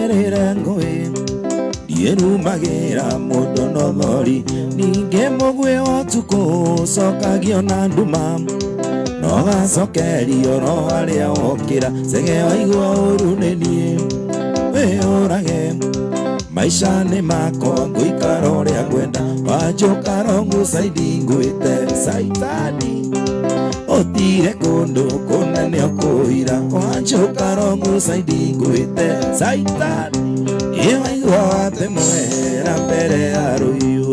ĩcũngĩrĩre ngũĩ ndiĩrumagĩra mũndũ na ũthori ningĩ mũguĩ wa ũtukũ ũcokagio na nduma no gacokerio ro harĩa wokĩra cege waigua ũru nĩ niĩ wĩyũrage maica nĩ makwa ngũikara ũrĩa ngwenda wanjũka rongucaidi ngwĩte caitani ũtire kũndũ kũnene ũkũira wanjũka rongucaidi ngwĩte caitani ĩ waigua watemwehera mbere ya rũhiũ.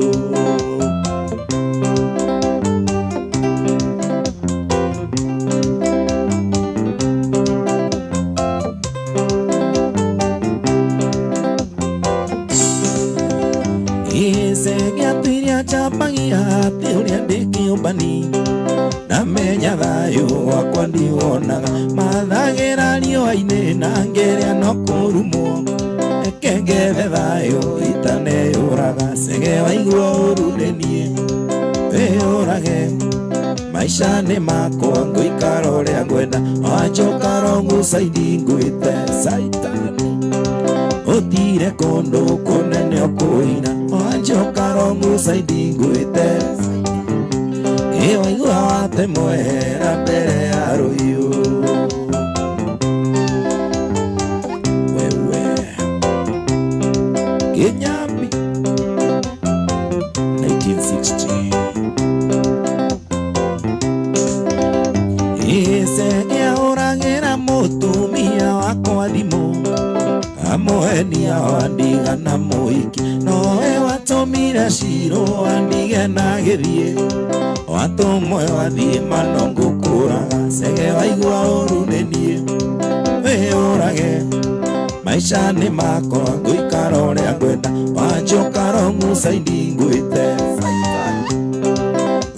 Icege chambagia atĩ ũrĩa ndĩ kĩũmbani ndamenya thayũ wakwa ndiwonaga mathagĩra riũa-inĩ na ngeria no kũrumwo reke ngethe thayũ itaneyũraga cege waigua ũru nĩ niĩ wĩyũrage maica nĩ makwa ngũikara ũrĩa ngwenda wanjũka rongucaidi ngwĩte caitani ũtire kũndũ kũnene ũkũina wanjũka rongucaidi ngwĩte ĩ waigua watemwehera mbere ya rũhiũ. Wewe Kinyambi 1960 Icege ahũragĩra mũtumia wakwa thimũ amũhenia wandiga na mũhiki nowe watũmire Shiro andige na gĩthiĩ watũmwe wathiĩ mano ngũkũraga cege waigua ũru nĩ niĩ wĩyũrage maica nĩ makwa ngũikara ũrĩa ngwenda wanjũka rongucaidi ngwĩte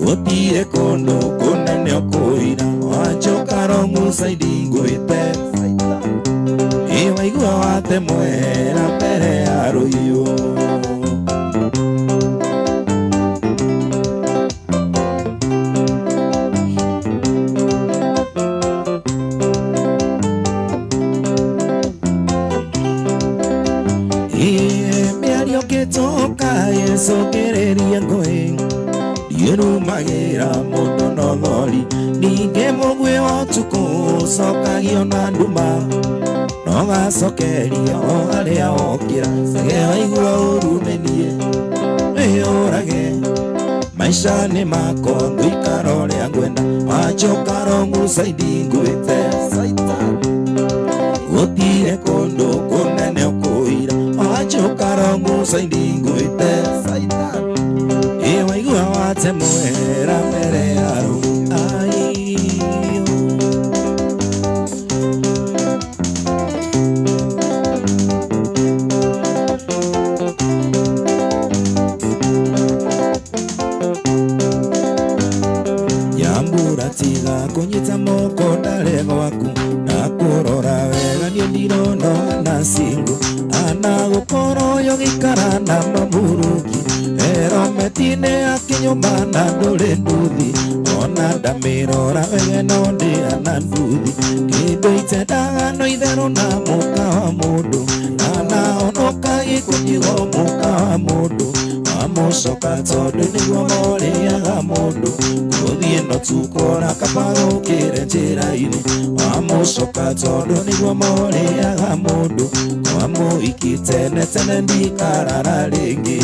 gũtirĩ kũndũ kũnene ũkũira wanjũka rongucaidi ngwĩte ĩ waigua watemwehera mbere ya rũhiũ. Mĩario ngĩtũka ĩcũngĩrĩrie ngũĩ ndiĩrumagĩra mũndũ na ũthori ningĩ mũguĩ wa ũtukũ ũcokagio na nduma no gacokerio o harĩa wokĩra cege waigua ũru nĩ niĩ wĩyũrage maica nĩ makwa ngũikara ũrĩa ngwenda wanjũka rongucaidi ngwĩte gũtirĩ kũndũ kũnene ũkũira wanjũka rongucaidi ngwĩte ĩ waigua watemwehera mbere ya rũhiũ. Nyambura tiga kũnyita moko ndarĩ gwaku na kũrora wega niĩ ndirona na singo ana gũkorwo yogĩikara na mamuruki erometi-inĩ akĩnyũmba na ndũrĩ nduthi ona ndamĩrora wega no ndĩana nduthi kĩndũ itendaga no itherũ na mũka wa mũndũ na nahonoka gĩkũnjigo mũka wa mũndũ wamũcoka tondũ nĩguo morĩaga mũndũ gũthiĩ no tukora kaba gũkĩre njĩra-inĩ wamũcoka tondũ nĩguo morĩaga mũndũ kwamũhiki tene tene ndikarara rĩngĩ.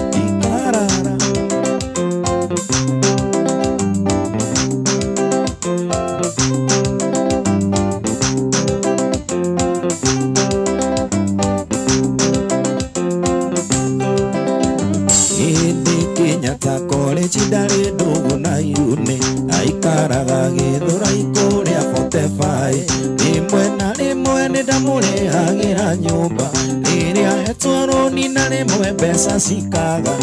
Ndikarara. Ĩndĩ Kenyatta College ndarĩ ndũgũ na irune aikaraga Gĩthũrai kũrĩa 45 rĩmwe na rĩmwe nĩ ndamũrĩhagĩra nyũmba rĩrĩa hetwo rũni na rĩmwe mbeca cikaga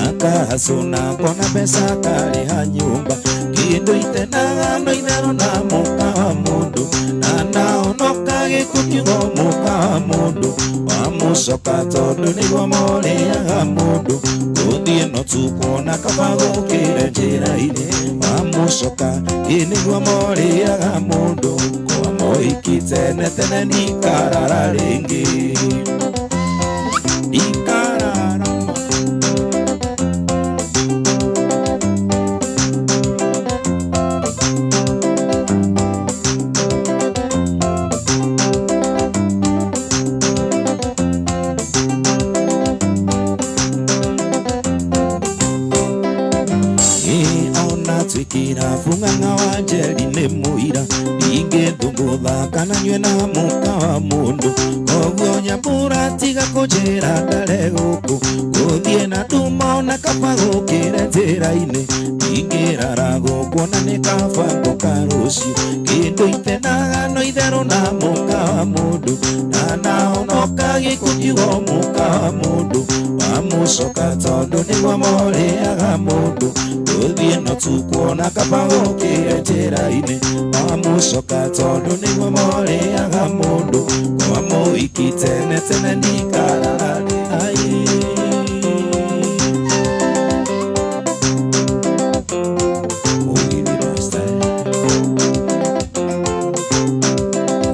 akahacũna ngona mbeca akarĩha nyũmba kĩndũ itendaga no itherũ na mũka wa mũndũ na nahonoka gĩkũnjigo mũka wa mũndũ wamũcoka Wamũcoka tondũ nĩguo morĩaga mũndũ gũthiĩ no tukuona kaba gũkĩre njĩra-inĩ wamũcoka ĩ nĩguo morĩaga mũndũ kwa mũhiki tene tene ndikarara rĩngĩ ndikarara. Ona twĩkĩra bung'ang'a wa njeri nĩ mũira ndingĩthũngũtha kana nyue na mũka wa mũndũ koguo nyambũra tiga kũnjĩra ndare gũkũ gũthiĩ na nduma ona kaba gũkĩre njĩra-inĩ ndingĩrara gũkũ ona nĩ kaba ngũka rũciũ kĩndũ itendaga no itherũ na mũka wa mũndũ na nahonoka gĩkũkiugo mũka wa mũndũ wamũcoka tondũ nĩguo morĩaga mũndũ gũthiĩ no tukuona kaba gũkĩre njĩra-inĩ wamũcoka tondũ nĩguo morĩaga mũndũ kwa mũhiki tene tene ndikarara ai. Mũgithi Master.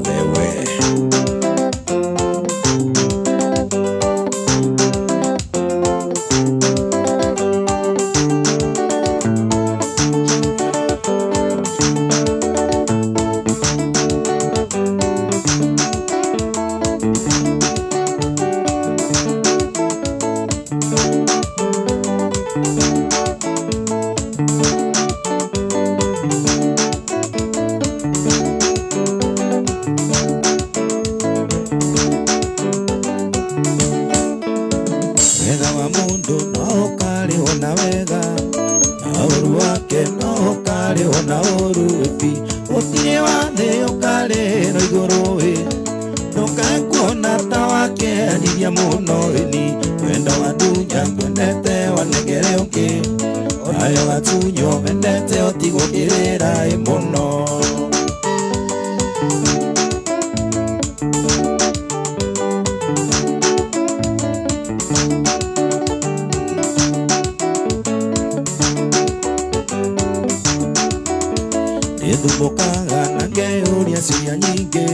Wewe. Wega wa mũndũ no ũkarĩhwo na wega na ũru wake no ũkarĩhwo na ũru ĩpi gũtirĩ wa thĩ ũkarĩrwo igũrũ ĩ ndũkae kuona ta wakeanithia mũno ĩni wendo wa ndunya ngwendete wanengere ũngĩ nayo gatunywo wendete ũtigwo kĩrĩra ĩ mũno. Nĩthumbũkaga na ngeyũria ciũria nyingĩ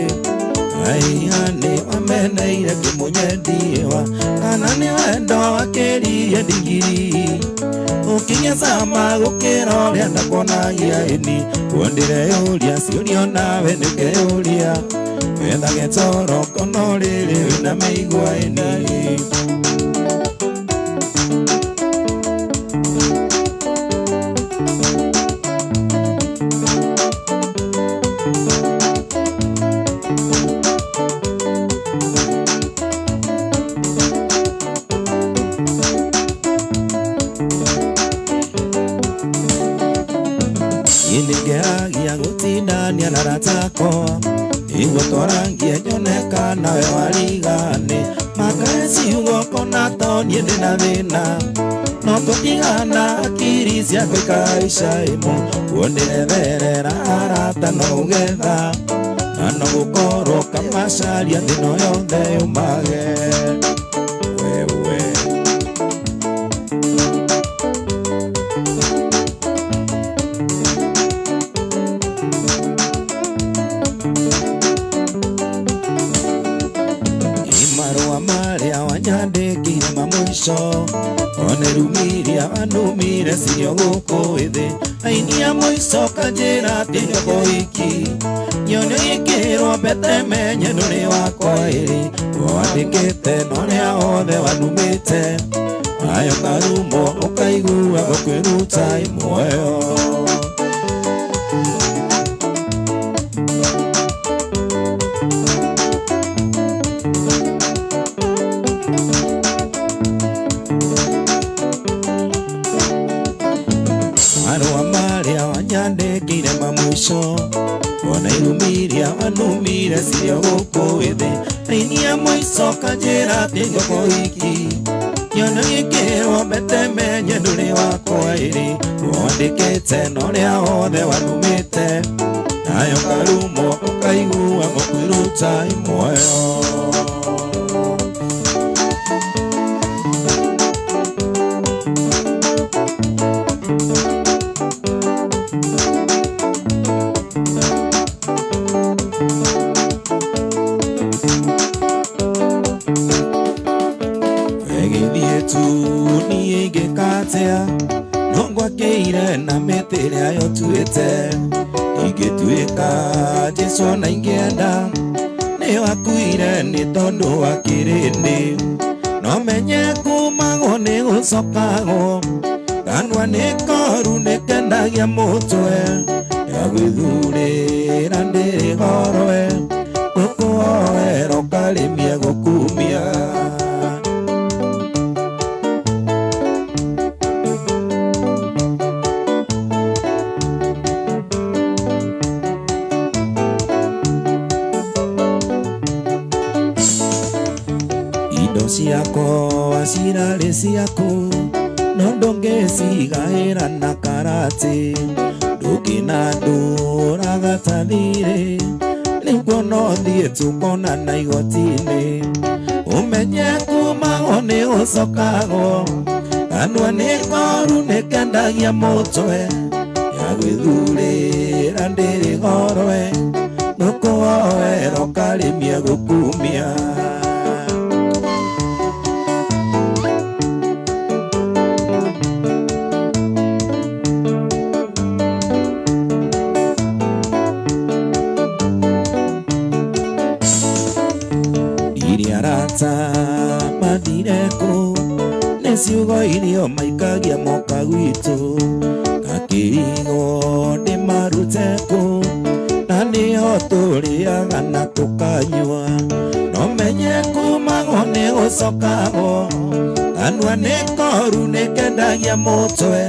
aiha nĩ wameneire kĩmũnyendiwa kana nĩ wendo wakĩririe ndigiri ũkinya cama gũkĩra ũrĩa ndakuonagia ĩni kuo ndĩreyũria ciũria nawe nĩũkeyũria wethage toro kono rĩrĩ wĩna mĩigua ĩni. Nĩngeragia gũtindania na arata akwa nĩguo twarangie nyone kana we warigane makae ciugo kona to niĩ ndĩna thĩna no tũtigana akiri ciakwa ikaica ĩmwe kuo ndĩretherera arata no ũgetha na no gũkorwo kamacaria thĩno yothe yũmage wewe. Marũa marĩa wanyandĩkĩire ma mũico one rumiria wanumire cirio gũkũ ĩthĩ aini a mũico kanjĩra atĩ nĩkũhiki nyone ũgĩkĩrwo mbete menye ndũrĩ wakwa ĩrĩ wandĩkĩte na ũrĩa othe wanumĩte nayo karumo ũkaigua gũkwĩruta muoyo. Marũa marĩa wanyandĩkĩire ma mũico ona irumiria wanumire cirio gũkũ ĩthĩ aini a mũico kanjĩra atĩ ngũkũhiki nyone ũgĩkĩrwo mbete menye ndũrĩ wakwa ĩrĩ wandĩkĩte na ũrĩa othe wanumĩte nayo karumo ũkaigua gũkwĩruta muoyo. Jesu ona ingĩenda nĩ wakuire nĩ tondũ wa kĩrĩndĩ no menye kumagwo nĩ gũcokagwo kanua nĩ koru nĩ kendagia mũtwe ya gwĩthurĩra ndĩrĩ gorwe gũkũoera ũkarĩmia gũkumia. Indo ciakwa cirarĩ ciaku no ndũngĩcigaĩra na karati ndũngĩnandũraga ta thirĩ nĩguo no thiĩ tũkonana igoti-inĩ ũmenye kumagwo nĩ gũcokagwo kanua nĩ koru nĩ kendagia mũtwe ya gwĩthurĩra ndĩrĩ gorwe gũkũoera ũkarĩmia gũkumia. Iria arata mathire kũ nĩ ciugo irio maikagia moka gwitũ ngakĩrigwo ndĩmarute kũ na nĩho tũrĩaga na tũkanyua no menye kumagwo nĩ gũcokagwo kanua nĩ koru nĩ kendagia mũtwe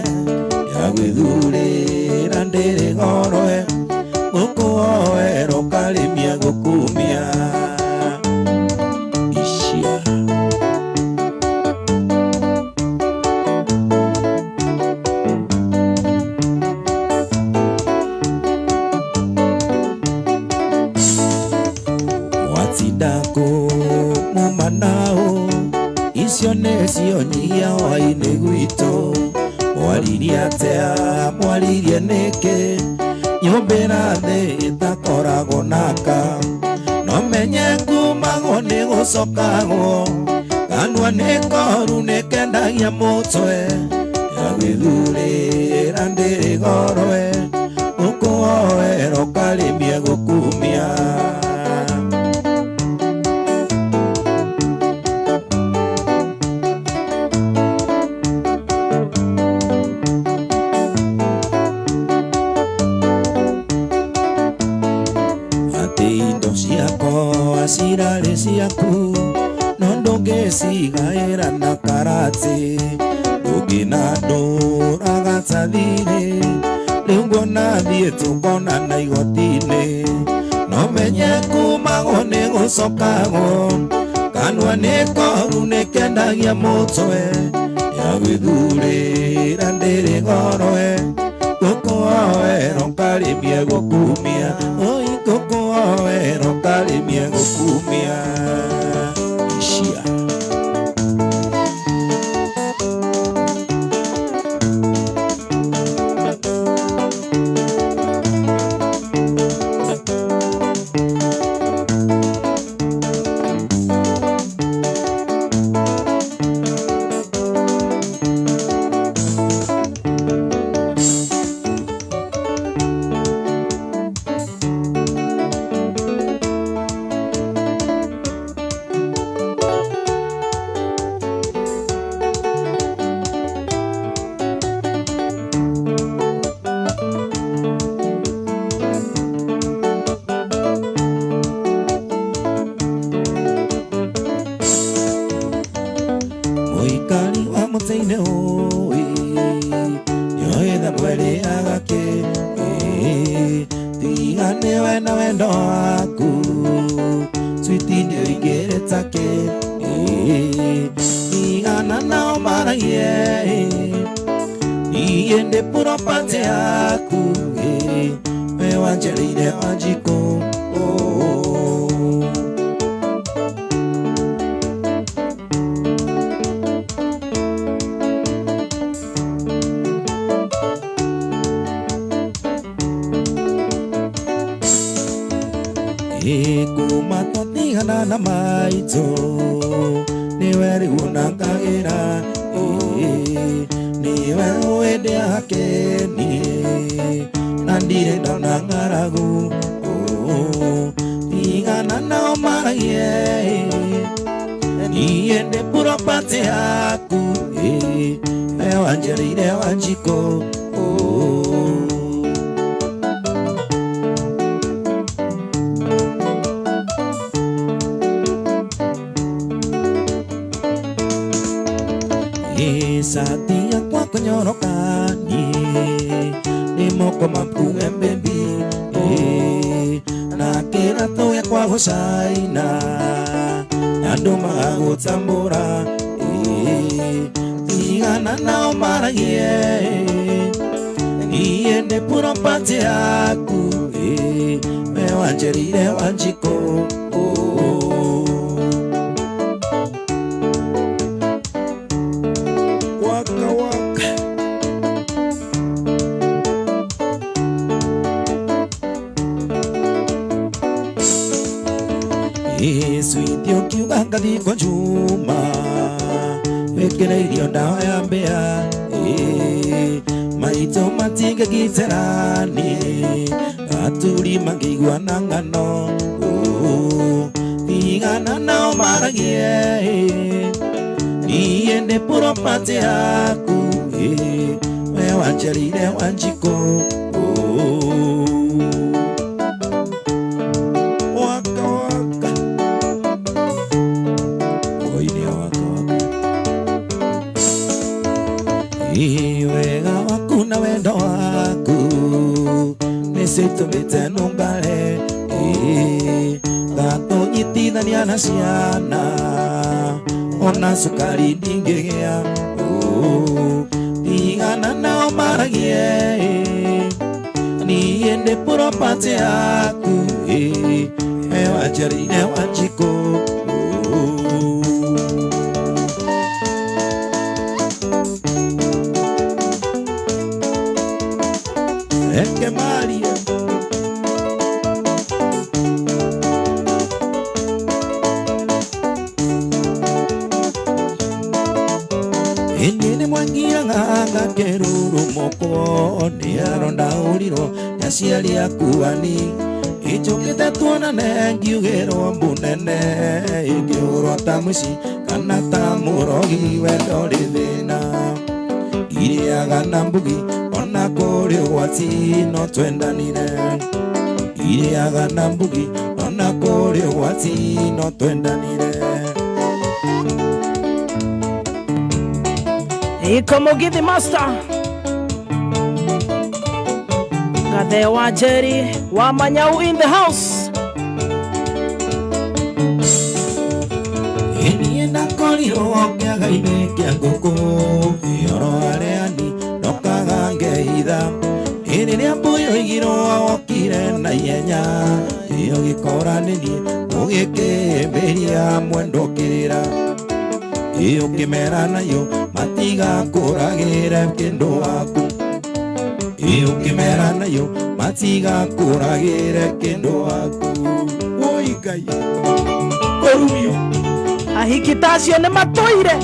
ya gwĩthurĩra ndĩrĩ gorwe gũkũoera ũkarĩmia gũkumia. Icia. Watinda kũmuma nao icio nĩcio nyihia hwaĩ-inĩ gwitũ mwaririe atĩa mwaririe nĩkĩ nyũmbĩra thĩ ĩtakoragwo naka no menye kumagwo nĩ gũcokagwo kanua nĩ koru nĩ kendagia mũtwe ya gwĩthurĩra ndĩrĩ gorwe gũkũoera ũkarĩmia gũkumia. Atĩ indo ciakwa cirarĩ ciaku no ndũngĩcigaĩra na karati ndũngĩnandũraga ta thirĩ rĩu nguona thiĩ tũkonana igoti-inĩ no menye kumagwo nĩ gũcokagwo kanua nĩ koru nĩ kendagia mũtwe ya gwĩthurĩra ndĩrĩ gorwe gũkũoera ũkarĩmia gũkumia oi gũkũoera ũkarĩmia gũkumia. Icia. Mũikari wa mũtĩ-inĩ ũĩ nĩoĩ Thamweli agakĩ tiga nĩwe na wendo waku switi nĩũingĩrĩ takĩ tigana nao maragie niĩ ndĩ property yaku we wanjereire Wanjikũ. Kuma twatigana na maitũ nĩwe rĩu ũnangagĩra nĩwe ũĩ ndĩakenie na ndirĩ ndona ng'aragu. Tigana nao maragie niĩ ndĩ property yaku we wanjĩrĩire Wanjikũ. Cati yakwa kũnyoroka niĩ nĩ moko maku baby na kĩratũ gĩakwa gũcaina andũ magagũtambũra tigana nao maragie niĩ ndĩ property yaku we wanjĩrĩire Wanjikũ. Waka waka. Sweet ũkiuga ngathiĩ kwa Juma wĩkĩre irio ndawa ya mbĩa maitũ matingĩgitĩra niĩ aturi mangĩigua na ng'ano tigana nao maragie niĩ ndĩ property yaku we wanjĩrĩire Wanjikũ. Waka waka. Oine waka waka. Wega waku na wendo waku nĩcitũmĩte nũngare ngatũnyitithania na ciana ona cukari ndingĩgĩa tigana nao maragie niĩ ndĩ property yaku we wanjĩrĩire Wanjikũ. Eke marie Ĩni nĩ mwangiaga ngakĩrurumũkwo nĩ arondaũrirwo nĩ aciari akuani ĩnjũkĩte tuonane ngiugĩrwo mbu nene ĩngĩhũrwo ta mũici kana ta mũrogi wendo rĩ thĩna irĩaga na mbugi ona kũrĩ ũgwati no twendanire irĩaga na mbugi ona kũrĩ ũgwati no twendanire. Iko Mugithi Master Gathe wa Jerry wa Manyau in the house. Niĩ ndakorirwo kĩaga-inĩ kĩa ngũkũ ĩoro areani ndokaga ngeitha rĩrĩa mbũi oigirwo wokire na ihenya ĩyo gĩkora nĩ niĩ ũgĩkĩmbĩria mwendwa ũkĩrĩra ĩyo ũkĩmera nayo matigakũragĩre kĩndũ waku ĩyo ũkĩmera nayo matigakũragĩre kĩndũ waku. Woi Ngai kũrumio Ahiki ta acio nĩ matũire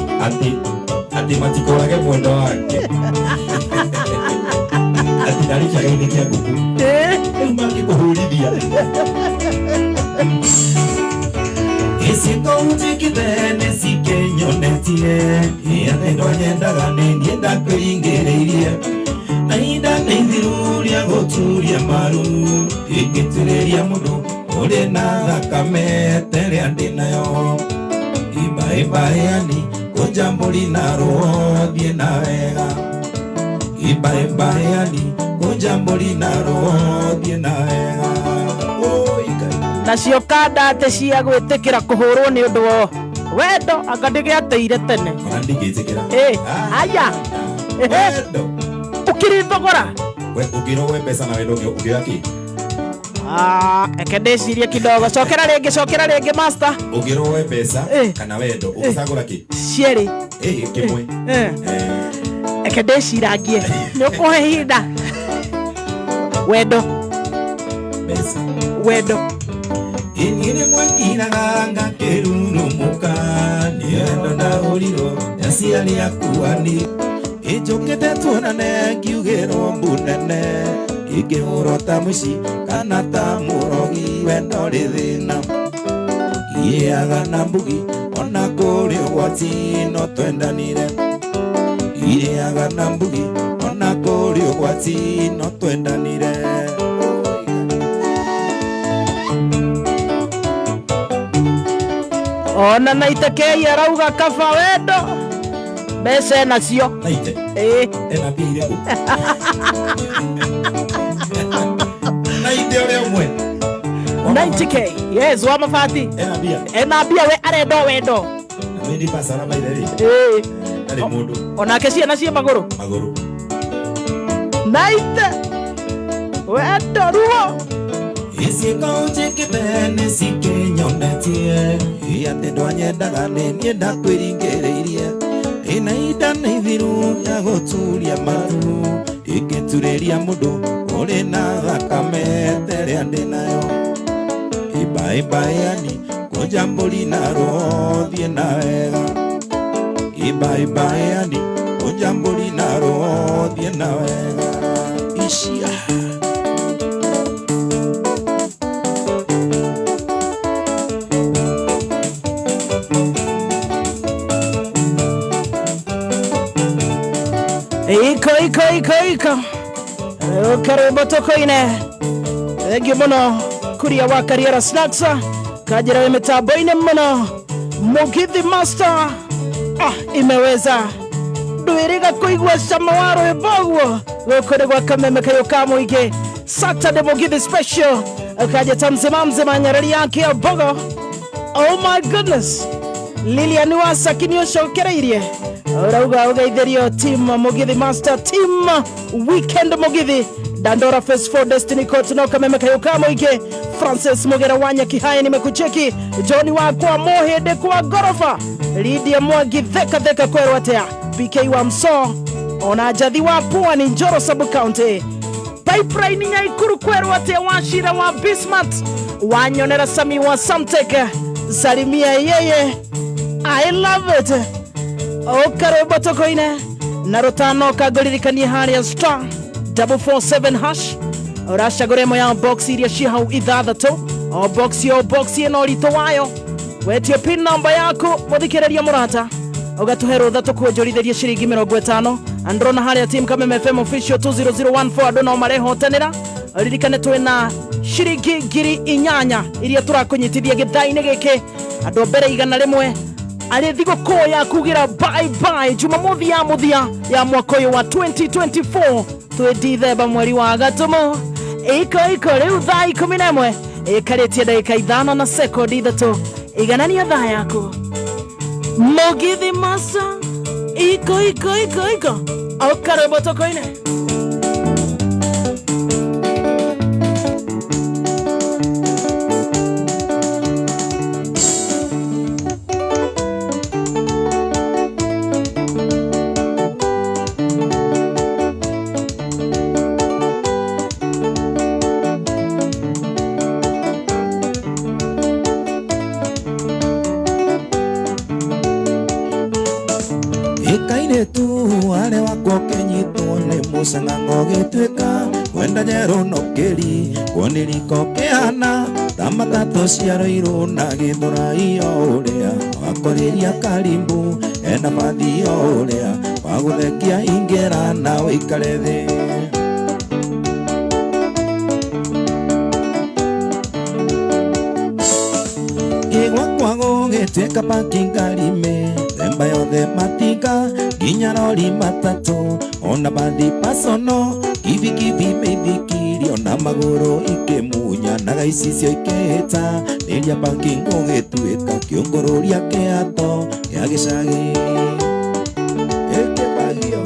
atĩ matikũrage mwendwa wake atĩ ndarĩ kĩaga-inĩ kĩa ngũkũ rĩu mangĩkũhũrithia iciko njĩkĩte nĩcikĩnyonetie atĩ ndwanyendaga nĩ niĩ ndakwĩringĩrĩirie na ihinda nĩ ithiru rĩa gũturia maru ingĩturĩria mũndũ ũrĩ na thakame ta ĩrĩa ndĩ nayo ibaĩbaĩani kũnja mbũri na rũo thiĩ na wega ibaĩbaĩani kũnja mbũri na rũo thiĩ na wega. Oi Ngai. Nacio kanda atĩ cia gwĩtĩkĩra kũhũrwo nĩ ũndũ wa wendo anga ndĩgĩateire tene. Ona ndingĩtĩkĩra. Aya. Wendo. Ũkĩrĩ thogora. We ũngĩrwo we mbeca na wendo ũngĩoya kĩ? Eke ndĩcirie kidogo. Cokera rĩngĩ, cokera rĩngĩ master. Ũngĩrwo we mbeca kana wendo ũgũcagũra kĩ? Cierĩ. Kĩmwe. Eke ndĩcirangie. Nĩ ũkũhe ihinda. Wendo. Mbeca. Wendo. Niĩ nĩ mwekiraga ngakĩrurumũka nĩ wendo ndahũrirwo nĩ aciari akuani ĩnjũkĩte tuonane ngiugĩrwo mbu nene ingĩhũrwo ta mũici kana ta mũrogi Wendo rĩ thĩna Iĩaga na mbugi ona kũrĩ ũgwati no twendanire. Iĩaga na mbugi ona kũrĩ ũgwati no twendanire. Ona naitekei arauga kaba wendo mbeca enacio. Naite Ĩĩ. Ena mbia irĩkũ? Naite ũrĩa ũmwe. 90k yes wa mabati. Ena mbia. Ena mbia we arenda o wendo. Na mimi pasara maithe rĩ. Ĩĩ. Ndarĩ mũndũ Onake ciana ciĩ magũrũ. Magũrũ. Naite wendo ruo. Iciĩko njĩkĩte nĩ cikĩnyonetie atĩ ndwanyendaga nĩ niĩ ndakwĩringĩrĩirie ĩna inda nĩ ithiru ya gũturia maru ĩngĩturĩria mũndũ ũrĩ na thakame terĩa ndĩ nayo ibaibaiani kũnja mbũri na rũo thiĩ na wega ibaibaiani kũnja mbũri na rũo thiĩ na wega icia. Iko iko iko iko karwimbo tukoine thengiũ mũno kuria wa Kariera Snacks kanjĩra wĩ mĩtambo-inĩ mũno Mugithi Master imeweza ndwĩrĩga kũigua cama wa rwĩmbo ũguo gũkũ nĩ gwa kameme kayũ ka mũingĩ Saturday Mugithi Special kanjĩta mzima mzima nyarari yake ya mbogo. Oh my goodness, Lilian Wasaki nĩ ũcokereirie ũrauga ũgeithĩrio team Mugithi Master, team Weekend Mugithi, Dandora Phase 4 Destiny Court no kameme kayũ ka mũingĩ Francis Mugera wa Nyakihaya nimekucheki John wakwa Mohĩndĩ kwa gorofa Lydia Mwangi theka theka kwerwo atia PK wa Mso ona Njathi wa Pwani Njoro sub county Pipeline Nyaikuru kwerwo atia Wachira wa Bismarck wanyonera Sami wa Samtek salimia yeye I love it okarwimbo tukoine na rutano kangũririkanie harĩa star 447 hash ũracagũra ĩmwe ya box iria ciĩ hau ithathatũ o box o box ĩna ũritũ wayo wetio pin namba yaku mũthikĩrĩria mũrata ũgatũhe rũtha tũkuonjorithĩrie ciringi 50 androna harĩa team Kameme FM official 20014 andũ no marehotanĩra ririkane twĩna ciringi 8,000 iria tũrakũnyitithia gĩthaa-inĩ gĩkĩ andũ a mbere 100 arĩ thigũkũ ya kugira bye bye jumamothi ya mũthia ya mwaka ũyũ wa 2024 twĩ Dithemba mweri wa gatumu iko iko rĩu thaa 11 ĩkarĩtie ndagĩka 5 na sekondi 3 iganania thaa yaku Mugithi Master iko iko iko iko aukarwimbo tukoine. Ikairĩtu arĩ wakwa ũkĩnyitwo nĩ mũcang'ang'o gĩtuĩka kwenda njerũ no kĩri kuonĩriko kĩhana ta matatũ ciaroirwo na gĩthũrai o ũrĩa wakorĩria karimbu ena bathi o ũrĩa wagũthekia ingĩra na ũikare thĩ. Igwakwa gũgĩtuĩka parking ngarime themba yothe matinga nginya rori matatũ ona bathi pasono kibikibi mĩithikiri ona magũrũ ikĩmunya naga icicio ikĩhĩta rĩrĩa parking gũgĩtuĩka kĩũngũrũria kĩato gĩa gĩcagi ĩkĩbagio.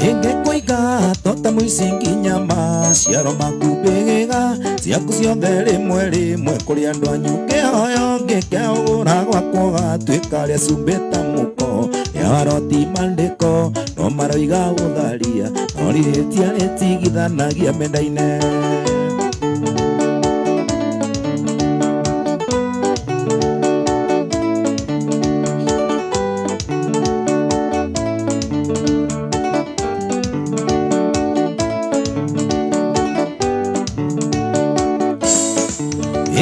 Ingĩkũiga tota mũici nginya maciaro maku mbĩgĩga ciaku ciothe rĩmwe rĩmwe kũrĩ andũ anyu kĩhoyo ngĩkĩũgũra gwakwa ũgatuĩka rĩa cumbĩ ta mũko rĩa waroti mandĩko no maroiga gũtharia no rĩhĩtia rĩtigithanagia mendaine.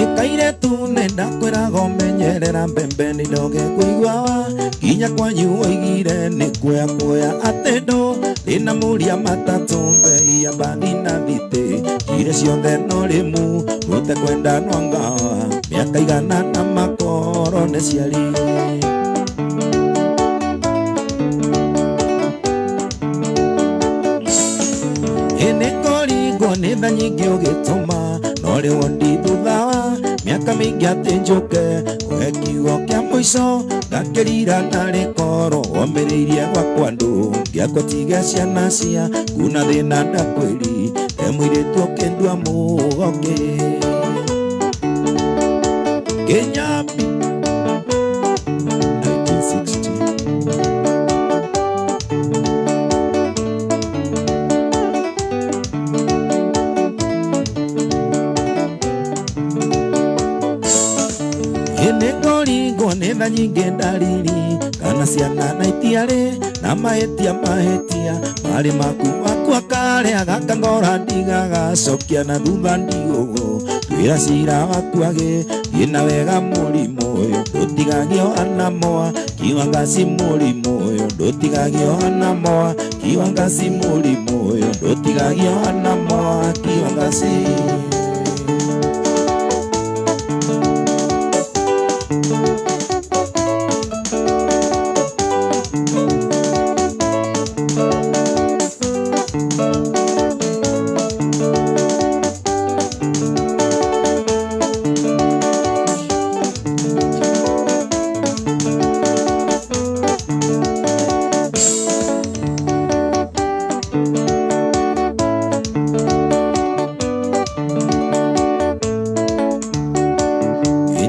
Ĩkaire tu nĩ ndakwĩraga ũmenyerera mbembe nĩ ndoge kũiguawa nginya kwanyu oigire nĩ kuoya kuoya atĩ ndũ ndĩna mũria matatũ mbei ya mbathi na thitĩ njire ciothe no rĩmu rute kwenda nwangawa mĩaka igana na makoro nĩ ciari. Nĩngũringwo nĩ tha nyingĩ ũgĩtũma no rĩu ndi thutha wa mĩaka mĩingĩ atĩ njũke kũhe kiugo kĩa mũico ngakĩrira narĩ korwo womĩrĩirie gwakwa ndũ ngĩakwa ciana cia kuna thĩna ndakwĩri he mũirĩtu ũkĩndua mũgokĩ Kĩnyambi 1960. Nĩngũringwo nĩ tha nyingĩ ndariri kana ciana na itiarĩ na mahĩtia mahĩtia marĩ maku wakwa karĩa gakangora ndigagacokia na thutha ndigũgũ twĩra cira waku agĩ thiĩ na wega mũrimũ ũyũ ndũtigagio anamoa kiwangasi mũrimũ ũyũ ndũtigagio anamoa kiwangasi mũrimũ ũyũ ndũtigagio anamoa kiwangasi.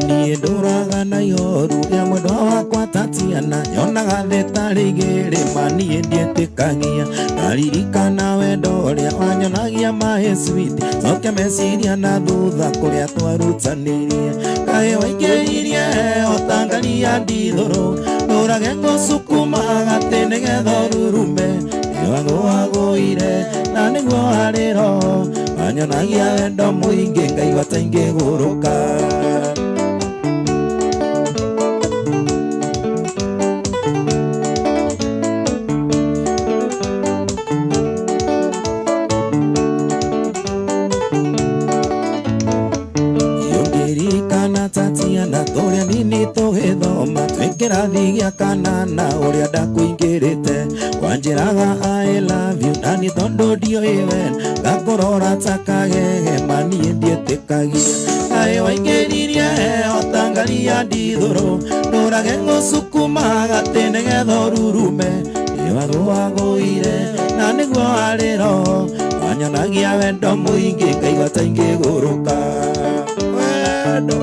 Niĩ ndũraga na ihoru rĩa mwendwa wakwa Tatiana nyonaga thĩ tarĩ igĩrĩ ma niĩ ndiĩtĩkagia ndaririkana wendo ũrĩa wanyonagia maĩ sweet coke meciria na thutha kũrĩa twarutanirie kaĩ waingĩririe otangaria ndithũrũ ndũrage ngũcukuma gatĩ nĩgetha ũrurume nĩwagũagũire na nĩguo harĩ roho wanyonagia wendo mũingĩ ngaigua ta ingĩgũrũka. Yũngĩririkana Tatiana tũrĩa nini tũgĩthoma twĩ kĩrathi gĩa kanana ũrĩa ndakũingĩrĩte wanjĩraga I love you na niĩ tondũ ndiũĩ we ngakũrora ta kagege ma niĩ ndiĩtĩkagia kaĩ waingĩririe otangaria ndithũrũ ndũrage ngũcukuma gatĩ nĩgetha ũrurume nĩwagũagũire na nĩguo harĩ roho wanyonagia wendo mũingĩ ngaigua ta ingĩgũrũka wendo.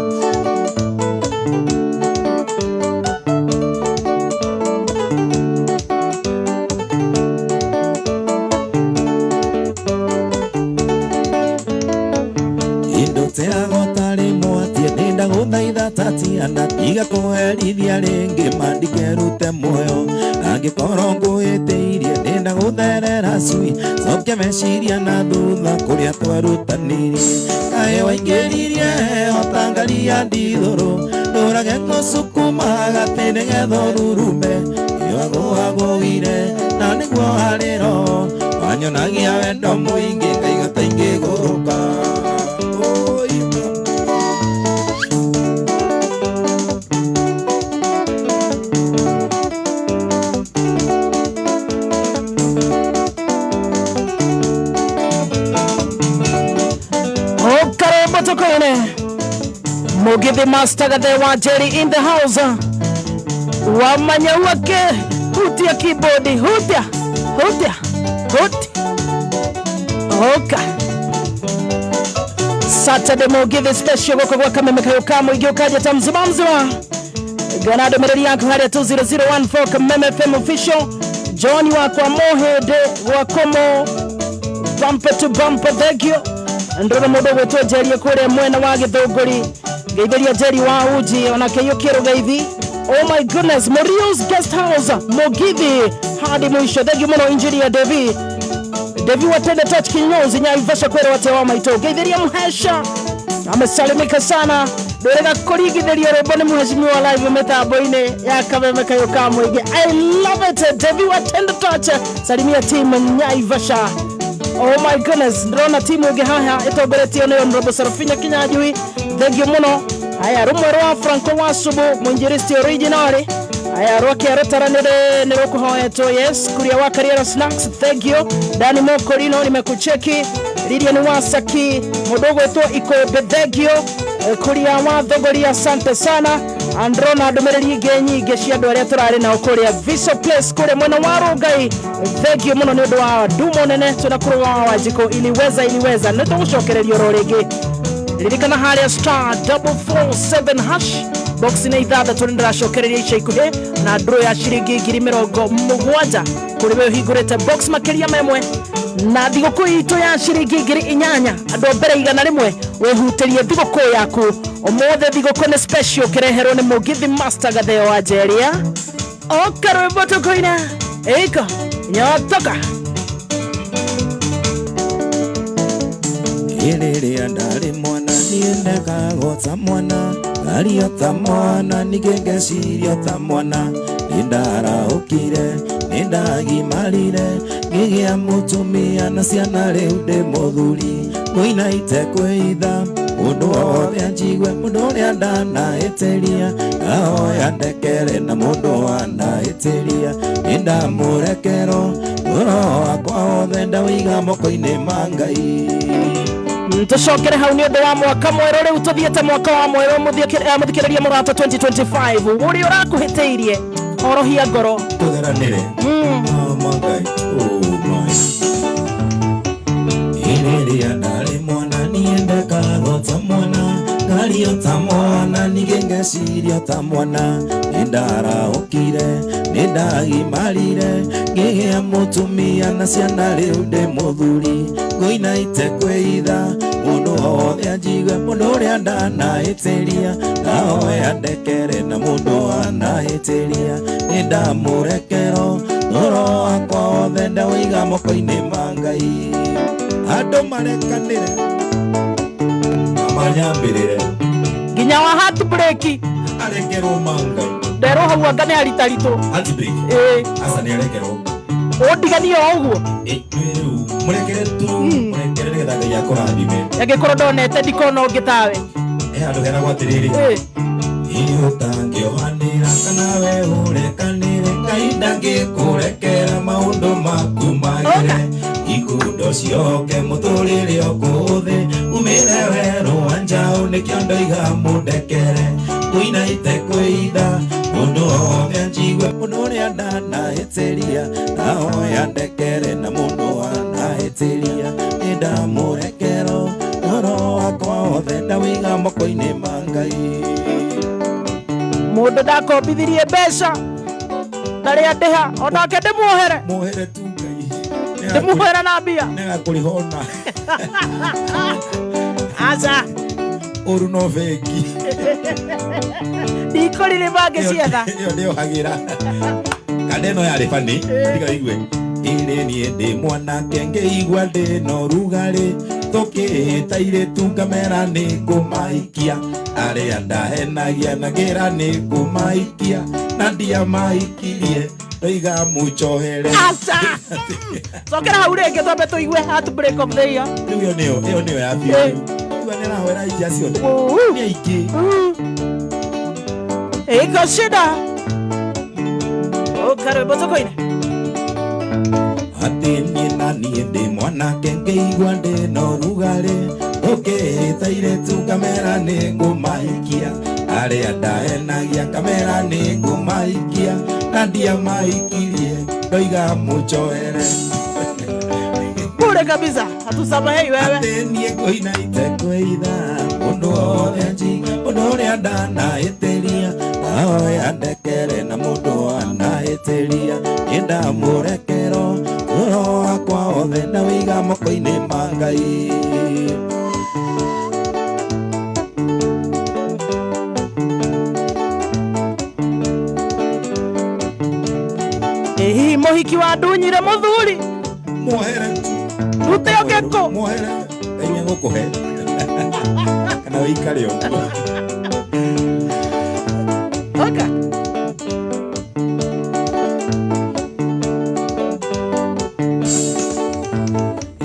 Indũteaga ũtarĩ mwatie ndĩndagũthaitha Tatiana tiga kũherithia rĩngĩ mandikerute muoyo angĩkorwo ngũhĩtĩirie ndĩndagũtherera cui cokia meciria na thutha kũrĩa twarutanirie kaĩ waingĩririe otangaria ndithũrũ ndũrage ngũcukuma gatĩ nĩgetha ũrurume nĩwagũagũire na nĩguo harĩ roho wanyonagia wendo mũingĩ ngaigua ta ingĩgũrũka. Oi, Okarembo tukoine Mugithi Master Gathe wa Jerry in the house wamanya wake hutia keyboard hutia hutia hutia oka Saturday Mugithi special goko gwa kameme kayo ka mũingĩ ũkaja ta mzima mzima gana ndũmĩrĩri yaku harĩa 20014 Kameme FM official John wakwa Mohede gwakomo bumper to bumper thank you ndona mũndũ ũgwĩtwo Njeri kũrĩa mwena wa Gĩthũngũri ngeithĩria Njeri wa uji onake yũkie rũgeithi. Oh my goodness, Morios Guest House Mugithi hadi mwisho. Thank you mũno engineer Devi Devi watende touch kinyozi nyaivasha kwere wate wa maito ngeithĩria Muhesha Amesalimika sana. Ndwĩrĩga kũringithĩria rwĩmbo nĩ mheshimiwa live mĩtambo-inĩ ya Kameme Kayũ ka Mũingĩ. I love it. Devi wa Tender Touch, salimia team Nyaivasha. Oh my goodness, ndĩrona timu ĩngĩ haha ĩtongoretio nĩ Honorable Sarafina Kinyanjui. Thank you mũno. Haya, rũmwe rwa Franco Wasubu, mwinjilisti original. Haya, rwake rũtara nĩ rũkũhoetwo. Yes, kuria wa Kariera Snacks, thank you. Dani Mokorino, nimekucheki. Lilian Wasaki, mũndũ ũgwĩtwo Ikũmbĩ, thank you. Kuria wa Thogori, asante sana. Androna ndũmĩrĩri ingĩ nyingĩ cia andũ arĩa tũrarĩ nao kũrĩa Viso Place kũrĩa mwena wa Rũngai. Thank you mũno nĩ ũndũ wa ndumo nene twĩna kũrũga wa Wanjikũ. Iliweza, iliweza, nĩ tũgũcokereria oro rĩngĩ. Ririkana harĩa *447# box nĩ ithathatũ, nĩ ndĩracokereria ica ikuhĩ na ndũrũ ya ciringi 70,000 kũrĩ we ũhingũrĩte box makĩria ma ĩmwe, na thigũkũ itũ ya ciringi 8,000, andũ a mbere 100 wĩhutĩrie thigũkũ yaku ũmũthĩ. Thigũkũ nĩ special kĩreherwo nĩ Mũgithi Master Gatheo wa Njeria. Oka rwĩmbo tũkũina ĩko nyotoka. Rĩrĩa ndarĩ mwana niĩ ndekagwo ta mwana, ngario ta mwana, ningĩ ngecirio ta mwana. Nĩ ndarahũkire, nĩ ndagimarire, ngĩgĩa mũtumia na ciana, rĩu ndĩ mũthuri. Ngũina itekwĩitha, mũndũ wothe anjigue, mũndũ ũrĩa ndanahĩtĩria ngahoya ndekere, na mũndũ wanahĩtĩria nĩ ndamũrekero. Ngoro wakwa wothe ndawĩiga moko-inĩ ma Ngai. Tũcokere hau nĩ ũndũ wa mwaka mwerũ. Rĩu tũthiĩte mwaka wa mwerũ, mũthikĩrĩria mũrata, 2025. Ũrĩa ũrakuhĩtĩirie, horohia ngoro. Tũgeranĩre. Oh my God. Oh my. Rĩrĩa ndarĩ mwana niĩ ndekagwo ta mwana, ngario ta mwana, ningĩ ngecirio ta mwana. Nĩ ndarahũkire, nĩ ndagimarire, ngĩgĩa mũtumia na ciana, rĩu ndĩ mũthuri. Ngũina itekwĩitha, mũndũ wothe anjigue, mũndũ ũrĩa ndanahĩtĩria ngahoya ndekere, na mũndũ wanahĩtĩria nĩ ndamũrekero. Ngoro wakwa wothe ndawĩiga moko-inĩ ma Ngai. Andũ marekanĩre na manyambĩrĩre. Nginya wa heartbreak. Arekerwo ma Ngai. Nderwo hau anga nĩ aritaritũ. Heartbreak. Ĩĩ. Aca, nĩ arekerwo. Ũndiganie o ũguo. Ĩ, rĩu mũrekere tu, mũrekere nĩgetha Ngai akũrathime. Angĩkorwo ndonete, ndikona ũngĩ tawe. He handũ heragwo atĩrĩrĩ. Ĩĩ. Ĩ ũtangĩohanĩra kana we ũrekanĩre, Ngai ndangĩkũrekera maũndũ maku magĩre. Ikundo cioke mũtũrĩre ũkũthĩ, umĩre werũ wa njaũ, nĩkĩo ndoiga mũndekere. Ngũina itekwĩitha, mũndũ wothe anjigue, mũndũ ũrĩa ndanahĩtĩria ngahoya ndekere, na mũndũ wanahĩtĩria nĩ ndamũrekero. Ngoro wakwa wothe ndawĩiga moko-inĩ ma Ngai. Mũndũ ndakombithirie mbeca ndarĩ andĩha, onake ndĩmuohere. Muohere tu Ngai. Ndĩmuohere na mbia. Nĩagakũrĩha ona. Aca. Ũru no bengi. Ndikũrire mangĩcietha. Ĩyo ndĩohagĩra kanda ĩno yarĩ bani tiga igue. Ĩrĩ niĩ ndĩ mwanake ngĩigua ndĩ na ũrugarĩ, tũkĩhĩta irĩtu ngamera nĩ ngũmaikia, arĩa ndahenagia na ngĩra nĩ ngũmaikia, na ndiamaikirie, ndoiga mũnjohere. Aca, cokera hau rĩngĩ twambe tũigue heartbreak of the year. Rĩu ĩyo nĩyo ya biũ. Rĩu nĩarahoera aingĩ acio othe. Nĩ aingĩ. Iko shida ũkarwĩmbo tũkũine. Atĩ niĩ na niĩ ndĩ mwanake ngĩigua ndĩ na ũrugarĩ, ũkĩhĩta irĩtu ngamera nĩ ngũmaikia, arĩa ndahenagia ngamera nĩ ngũmaikia, na ndiamaikirie, ndoiga mũnjohere. Bure kabisa, hatusamehei wewe. Atĩ niĩ ngũina itekwĩitha, mũndũ wothe njiga, mũndũ ũrĩa ndanahĩtĩria ahoya ndekere, na mũndũ wanahĩtĩria nĩ ndamũrekero. Ngoro wakwa wothe ndawĩiga moko-inĩ ma Ngai. Ĩ hihi mũhiki wa ndunyire mũthuri. Muohere tu. Rute ũngĩkũ. Muohere, Ngai nĩegũkũhe. Kana Na wĩikare ũguo. Oka.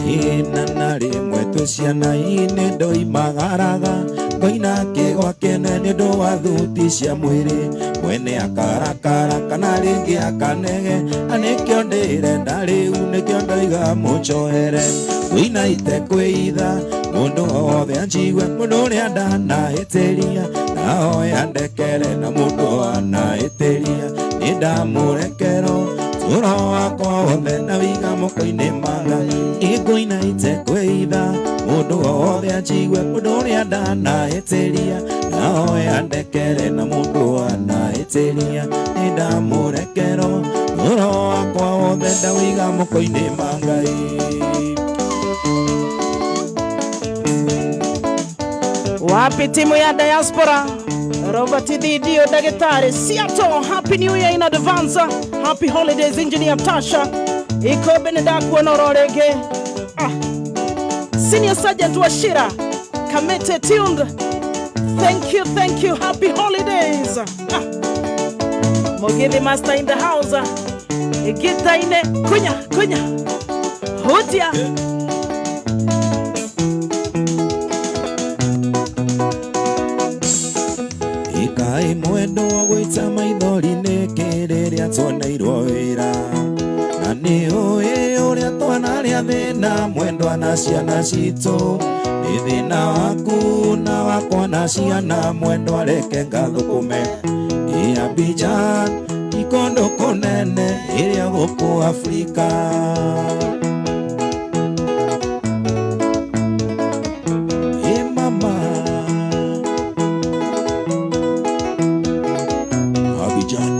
Ĩna na rĩmwe twĩ ciana-inĩ ndoimagaraga ngoina kĩgwa kĩene nĩ ũndũ wa thuti cia mwĩrĩ mwene akarakara kana rĩngĩ akanege na nĩkĩo ndĩrenda rĩu nĩkĩo ndoiga mũnjohere ngũina itekwĩitha mũndũ wothe anjigue mũndũ ũrĩa ndanahĩtĩria nahoya ndekere na mũndũ anahĩtĩria nĩ ndamũrekero tũro wakwa wothe na wiga moko-inĩ manga ingũina itekwĩitha mũndũ wothe anjigue mũndũ ũrĩa ndanahĩtĩria nahoya ndekere na mũndũ anahĩtĩria nĩ ndamũrekero tũro wakwa wothe ndawiga moko-inĩ ma Ngai. Wapi timu ya diaspora? Robert Didio Daktari Seattle, Happy New Year in advance. Happy holidays Engineer Tasha. Ikobe nĩndakuona oro rĩngĩ. Ah. Senior Sergeant Wachira Kamete tuned. Thank you, thank you. Happy holidays. Ah. Mugithi Master in the house. Gita-inĩ kunya kunya. Hutia. Ĩkai mwendo gũita maithori nĩkĩ rĩrĩa tuoneirwo wĩra na nĩ ũĩ ũrĩa twanarĩa thĩna mwendwa na ciana citũ nĩ thĩna waku na wakwa na ciana mwendwa reke ngathũkũme ĩ Abidjan ikondo kũnene ĩrĩa gũkũ Afrika. Ĩ mama Abidjan.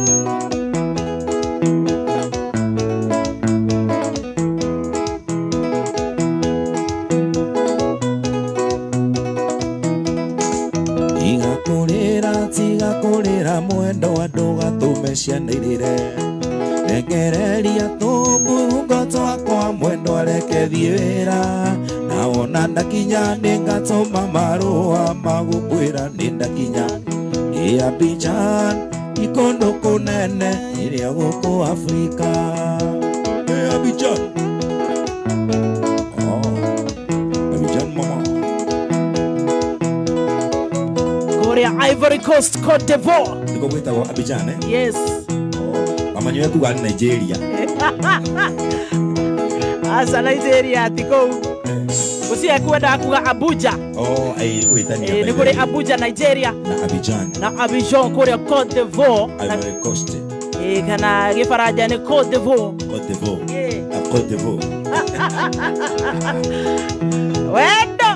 Tiga kũrĩra tiga kũrĩra mwendo andũ gatũme ciana irĩre rekereria tũmburungo twakwa mwendo areke thiĩ wĩra na wona ndakinya nĩngatũma marũa magũkwĩra nĩ ndakinya ĩ Abidjan ikũndũ kũnene ĩrĩa gũkũ Afrika. Ĩ Abidjan. Oh, Abidjan mama. Kũrĩa Ivory Coast, Cote d'Ivoire. Nĩkuo gwĩtagwo Abidjan eh? Yes. Mama nyowe kuga nĩ Nigeria. Aca Nigeria ti kũu. Gũtirĩ kwendaga kuga Abuja. Oh, ai gwĩtania. Nĩ kũrĩ Abuja Nigeria na Abidjan. Na Abidjan kũrĩa Cote d'Ivoire. Ivory Coast. Kana gĩbaranja nĩ Cote d'Ivoire. Cote d'Ivoire. Eh. Na Cote d'Ivoire. Wendo.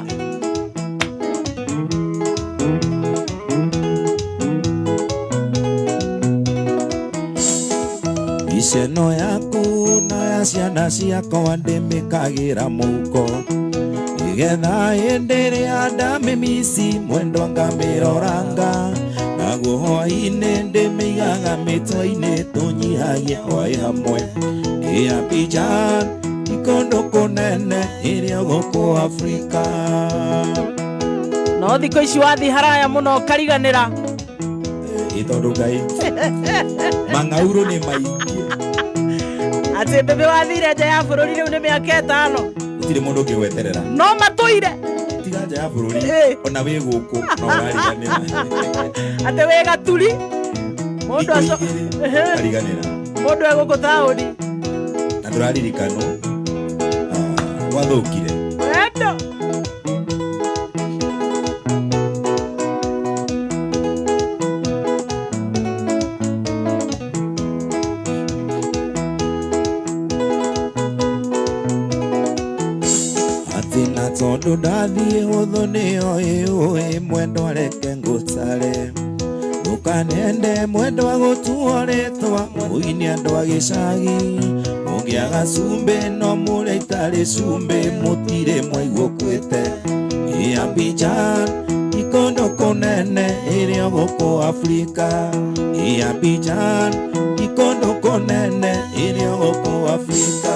Mbica yaku na ya ciana ciakwa ndĩmĩkagĩra mũhuko nĩgetha hĩndĩ ĩrĩa ndamĩmici mwendwa ngamĩroranga naguo hwaĩ-inĩ ndĩmĩigaga mĩtwe-inĩ tũnyihagie hwaĩ hamwe ĩ Abidjan ikũndũ kũnene ĩrĩa gũkũ Afrika. No thikũ ici wathiĩ haraya mũno ũkariganĩra. Ĩ tondũ Ngai mang'aurũ nĩ maingĩ. Atĩ mbebe wathire nja ya bũrũri rĩu nĩ mĩaka 5. Gũtirĩ mũndũ ũngĩgweterera. No matũire. Tiga nja ya bũrũri Eh. ona wĩ gũkũ no ũrariganĩra. Atĩ wĩ gaturi. Mũndũ aco Ariganĩra. Mũndũ e gũkũ taũni. Na ndũraririkanwo. Ah, gwathũkire. Wendo. Atĩ na tondũ ndathiĩ hũthũ nĩyo ĩũĩ mwendwa reke ngũtare ndũkanende mwendwa gũtuo rĩtwa mũini andũ a gĩcagi mũngĩaga cumbĩ no mũrĩa itarĩ cumbĩ mũtirĩ mwaigua ũkuĩte ĩ Abidjan ikũndũ kũnene ĩrĩa gũkũ Afrika ĩ Abidjan ikũndũ kũnene ĩrĩa gũkũ Afrika.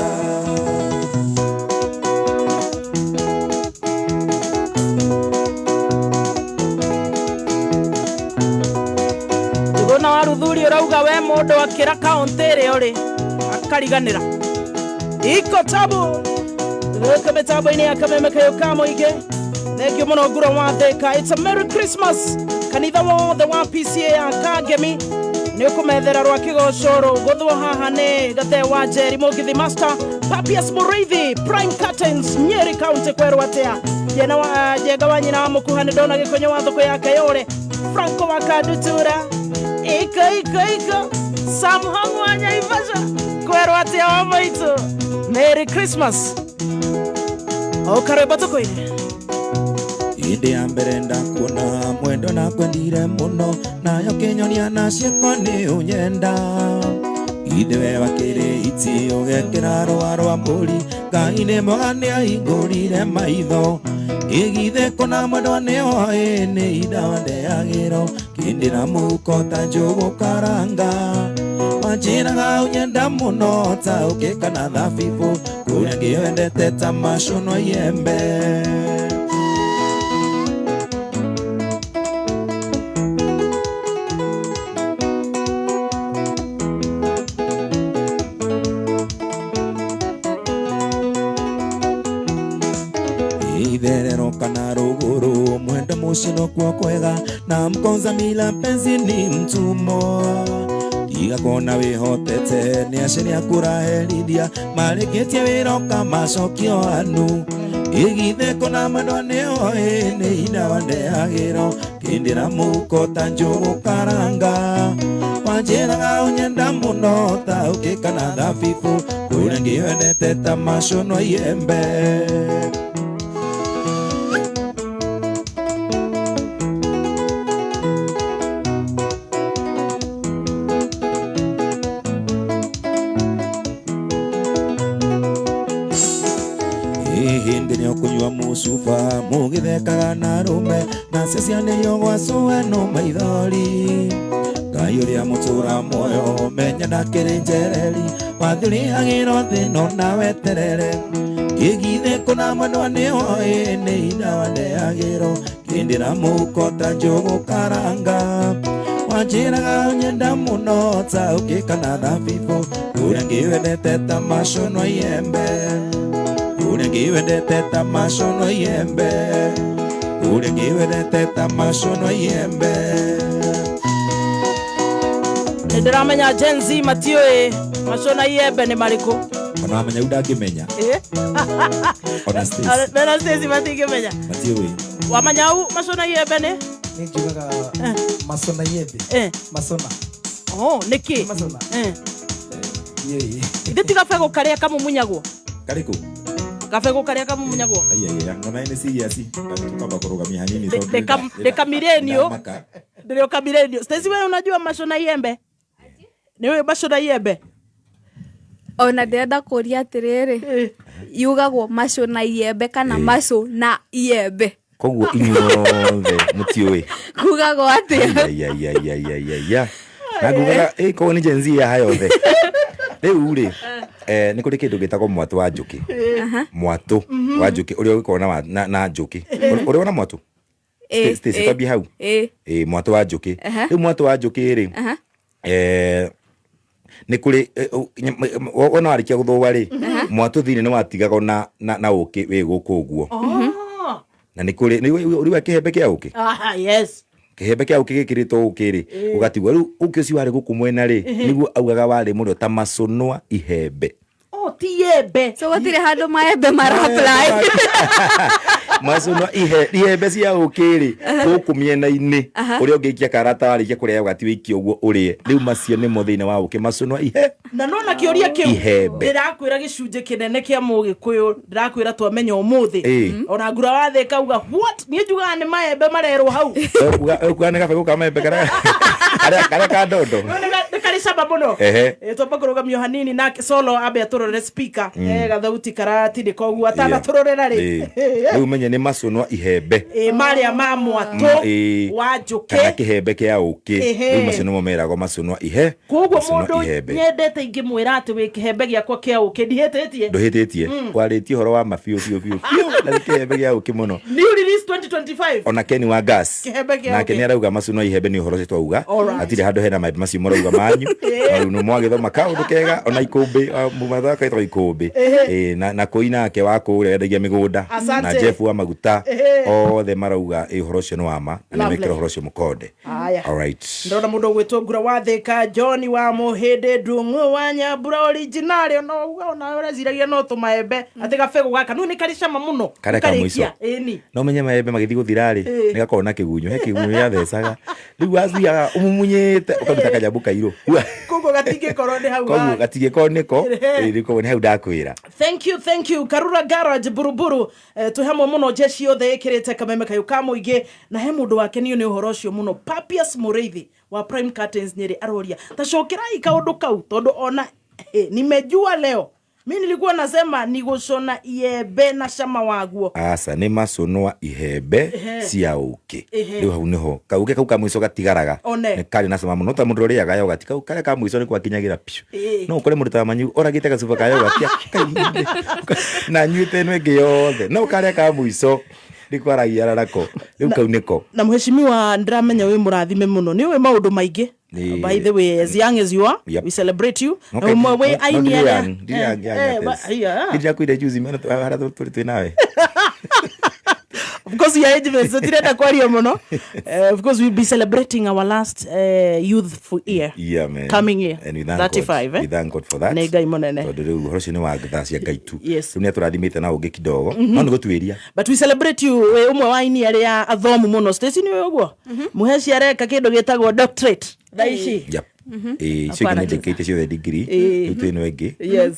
Wa Ruthuri ũrauga we mũndũ akĩra kaũntĩ ĩrĩa ũrĩ akariganĩra. Iko tabu gũkũ mĩtambo-inĩ ya Kameme Kayũ ka mũingĩ. Thank you mũno Nguro wa Thĩka. It's a Merry Christmas. Kanitha wothe wa PCA ya Kangemi nĩ ũkũmethera rwa kĩgoco rũgũthwo haha nĩ Gathe wa Njeri Mũgithi Master Papias Mũrĩithi Prime Curtains Nyeri County kwerwo atĩa Jena wa Njenga wa nyina wa mũkuha nĩ ndona gĩkonyo wa thoko ya Kayore Franco wa Kandutura iko iko iko Sam Hong wa Nyaivasha kwerwo atĩa wa maitũ. Merry Christmas. O karwĩmbo tũkũine. Hĩndĩ ya mbere ndakuona mwendo nakwendire mũno, nayo kĩnyonia na ciĩko nĩ ũnyenda. Ithe we wakĩrĩ iti ũgekĩra rũa rwa mbũri, Ngai nĩ mwega nĩahingũrire maitho. Ĩgithe kũna mwendwa nĩoĩ nĩ indawa ndeagĩro, kĩndĩra mũhuko ta njũgũ karanga. Wanjĩraga ũnyenda mũno ta ũkĩ kana thabibũ, kũrĩa ngĩwendete ta macono iembe. Itherero kana rũgũrũ mwendo mũciĩ nokuo kwega, na mkonza mila penzi ni mtumo. Tiga kuona wĩhotete nĩ aciari aku ũraherithia, marĩkĩtie wĩra ũkamacokio anu. Ĩgithe kũna mwendwa nĩoĩ nĩ indawa ndeagĩro, kĩndĩra mũhuko ta njũgũ karanga. Wanjĩraga ũnyenda mũno ta ũkĩ kana thabibũ, kũrĩa ngĩwendete ta macono iembe. Hĩndĩ nĩ ũkũnyua mũcuba mũgĩthekaga na arũme, nacio cianĩrio gwacũe no maithori. Ngai ũrĩa mũtũra muoyo menya ndakĩrĩ njereri, wathĩrĩhagĩrwo thĩ no na weterere. Kĩgithe kũna mwendwa nĩoĩ nĩ indawa ndeagĩro, kĩndĩra mũhuko ta njũgũ karanga. Wanjĩraga ũnyenda mũno ta ũkĩ kana thabibũ, kũrĩa ngĩwendete ta macono iembe. Kũrĩa ngĩwendete ta macono iembe. Kũrĩa ngĩwendete ta macono iembe. Nĩ ndĩramenya Gen Z matiũĩ macona iembe nĩ marĩkũ. Ona wamenya u ndangĩmenya. Ona Stacy. Ona Stacy matingĩmenya. Matiũĩ. Wamanya u macona iembe nĩ? Nĩ njugaga macona iembe. Macona. Oh, nĩkĩ? Macona. Yei. Ithe ti gabegũ karĩa kamumunyagwo? Karĩkũ? Gabegũ karĩa kamumunyagwo? Ai, ai, ai, ngona nĩ serious. Tukamba kũrũgamia hanini tondũ Nĩ kamilenio. ndamaka. Ndio kamilenio. Stacy, wewe unajua macona iembe? Nĩ ũĩ macona iembe? Ona ndĩrenda kũria atĩrĩrĩ, yugagwo maco na iembe kana maco na iembe? Koguo inyuothe mũtiũĩ. Kugagwo atĩa? Ai, ai, ai, ai, ai, ai, ai. Na ngugaga, koguo nĩ Gen Z ya yothe. Rĩu rĩ, nĩ kũrĩ kĩndũ gĩtagwo mwatũ wa njũkĩ. Mwatũ wa njũkĩ ũrĩa ũgĩkoragwo na njũkĩ. Ũrĩ wona mwatũ? Stacy, twambie hau. Mwatũ wa njũkĩ. Rĩu mwatũ wa njũkĩ rĩ, nĩ kũrĩ, wona warĩkia gũthũa rĩ, mwatũ thĩinĩ nĩ watigagwo na ũkĩ wĩ gũkũ ũguo. Na nĩ kũrĩ, nĩ ũrĩ wa kĩhembe kĩa ũkĩ? Aha, yes. Kĩhembe kĩa ũkĩ gĩkĩrĩtwo ũkĩ rĩ, ũgatigwo. Rĩu ũkĩ ũcio warĩ gũkũ mwena rĩ, nĩguo augaga warĩ mũrĩo ta macũnwa ihembe. Oh, ti iembe. So gũtirĩ handũ maembe mara apply. Macũnwa ihembe cia ũkĩ rĩ, gũkũ mĩena-inĩ, ũrĩa ũngĩikia karata warĩkia kũrĩa ũgati wĩikie ũguo ũrĩe. Rĩu macio nĩmo thĩinĩ wa ũkĩ, macũnwa ihe. Na nona kĩũria kĩu, Ihembe. ndĩrakwĩra gĩcunjĩ kĩnene kĩa mũgĩkũyũ, ndĩrakwĩra twamenya ũmũthĩ. Ona ngura wa thĩ kauga, what? Niĩ njugaga nĩ maembe marerwo hau. Ũkuga nĩ gabegũ ka maembe karĩa ka ndondo. Nĩ karĩa Karĩ cama mũno. Ehe. Twamba kũrũgamio hanini na solo ambe atũrorere speaker. Gathauti karatindĩka ũguo atanatũrorera rĩ. Rĩu menye nĩ macũnwa ihembe. Marĩa ma mwatũ Ĩĩ. wa Kana njũkĩ. kĩhembe kĩa ũkĩ. Rĩu macio nĩmo meragwo macũnwa ihe. Koguo macũnwa mũndũ ihembe. nyendete ingĩmwĩra atĩ wĩ kĩhembe gĩakwa kĩa ũkĩ ndihĩtĩtie. Ndũhĩtĩtie, warĩtie ũhoro wa ma biũ biũ biũ biũ, na nĩ kĩhembe gĩa ũkĩ mũno. New release 2025. Ona Ken wa gas Kĩhembe kĩa nake ũkĩ. nĩ arauga macũnwa ihembe nĩ ũhoro ũcio twauga. Alright. Hatirĩ handũ hena maembe macio marauga manyu. Na rĩu nĩ mwagĩthoma kaũndũ kega ona ikũmbĩ mũmathaka etagwo ikũmbĩ. Na kũi nake wa kũrĩa wendagia mĩgũnda Asante. na Jeff wa maguta, othe marauga ũhoro ũcio nĩ wa ma na Lovely. nĩmekĩra ũhoro ũcio mũkonde. Aya. Alright. Ndona mũndũ ũgwĩtwo Ngura wa Thĩka, John wa Mũhĩndĩ, Ndung'u wa Nyambura original, ona uga ona ũreciragia no tũmaembe atĩ gabegũ gaka nĩ karĩ cama mũno. Karĩa ka mũico. Ũkarĩkia. Ĩni. No menye maembe magĩthiĩ gũthira rĩ, nĩ gakoragwo na kĩgunyũ, he kĩgunyũ gĩathecaga, rĩu wathiaga ũmumunyĩte ũkaruta kanyamũ kairũ. Koguo gatingĩkorwo nĩ hau. Koguo gatingĩkorwo nĩko. Ĩĩ, koguo nĩ hau ndakwĩra. Thank you, thank you. Karura Garage Buruburu, twĩ hamwe mũno, jeshi yothe ĩkĩrĩte kameme kayũ ka mũingĩ, na he mũndũ wakenio nĩ ũhoro ũcio mũno, Papias Mũrĩithi wa Prime Curtains Nyĩrĩ, aroria ta cokerai kaũndũ kau tondũ ona nimejua leo, mi nilikuwa nasema ni gũcona iembe na cama waguo. Aca, nĩ macũnwa ihembe cia ũkĩ. Rĩu hau nĩho kaũkĩ kau ka mũico gatigaraga. One. Nĩ karĩ na cama mũno ta mũndũ ũrĩaga yogati, kau karĩa ka mũico nĩ gwakinyagĩra piũ. No ũkore mũndũ ta manyu oragĩte gacuba ka yogati na anyuĩte ĩno ĩngĩ yothe, no karĩa ka mũico nĩ kwaragia nako, rĩu kau nĩko. Na mheshimiwa, ndĩramenya wĩ mũrathime mũno, nĩ ũĩ maũndũ maingĩ. By the way, as young as you are, we celebrate you. Na ũmwe wĩ aini arĩa yeah. Ndirakuire juzi mena harĩa tũrĩ twĩ nawe. Of course we are age mates, so tirenda kwaria mũno. Of course we'll be celebrating our last youthful year. Yeah, man. Coming year. And we thank 35, God. eh? We thank God for that. Nĩ Ngai mũnene. Tondũ rĩu ũhoro ũcio nĩ wa tha cia Ngai tu. Yes. Rĩu nĩ atũrathimĩte na ũngĩ kidogo. No nĩ gũtuĩria. But we celebrate you, wĩ ũmwe wa aini arĩa athomu mũno. Stacy, nĩ ũĩ ũguo mũheci areka kĩndũ gĩtagwo doctorate thaa ici. Yep. Ĩĩ, icio ingĩ Hapana. nĩ ndĩkĩtie ciothe degree. Rĩu twĩ ĩno ĩngĩ.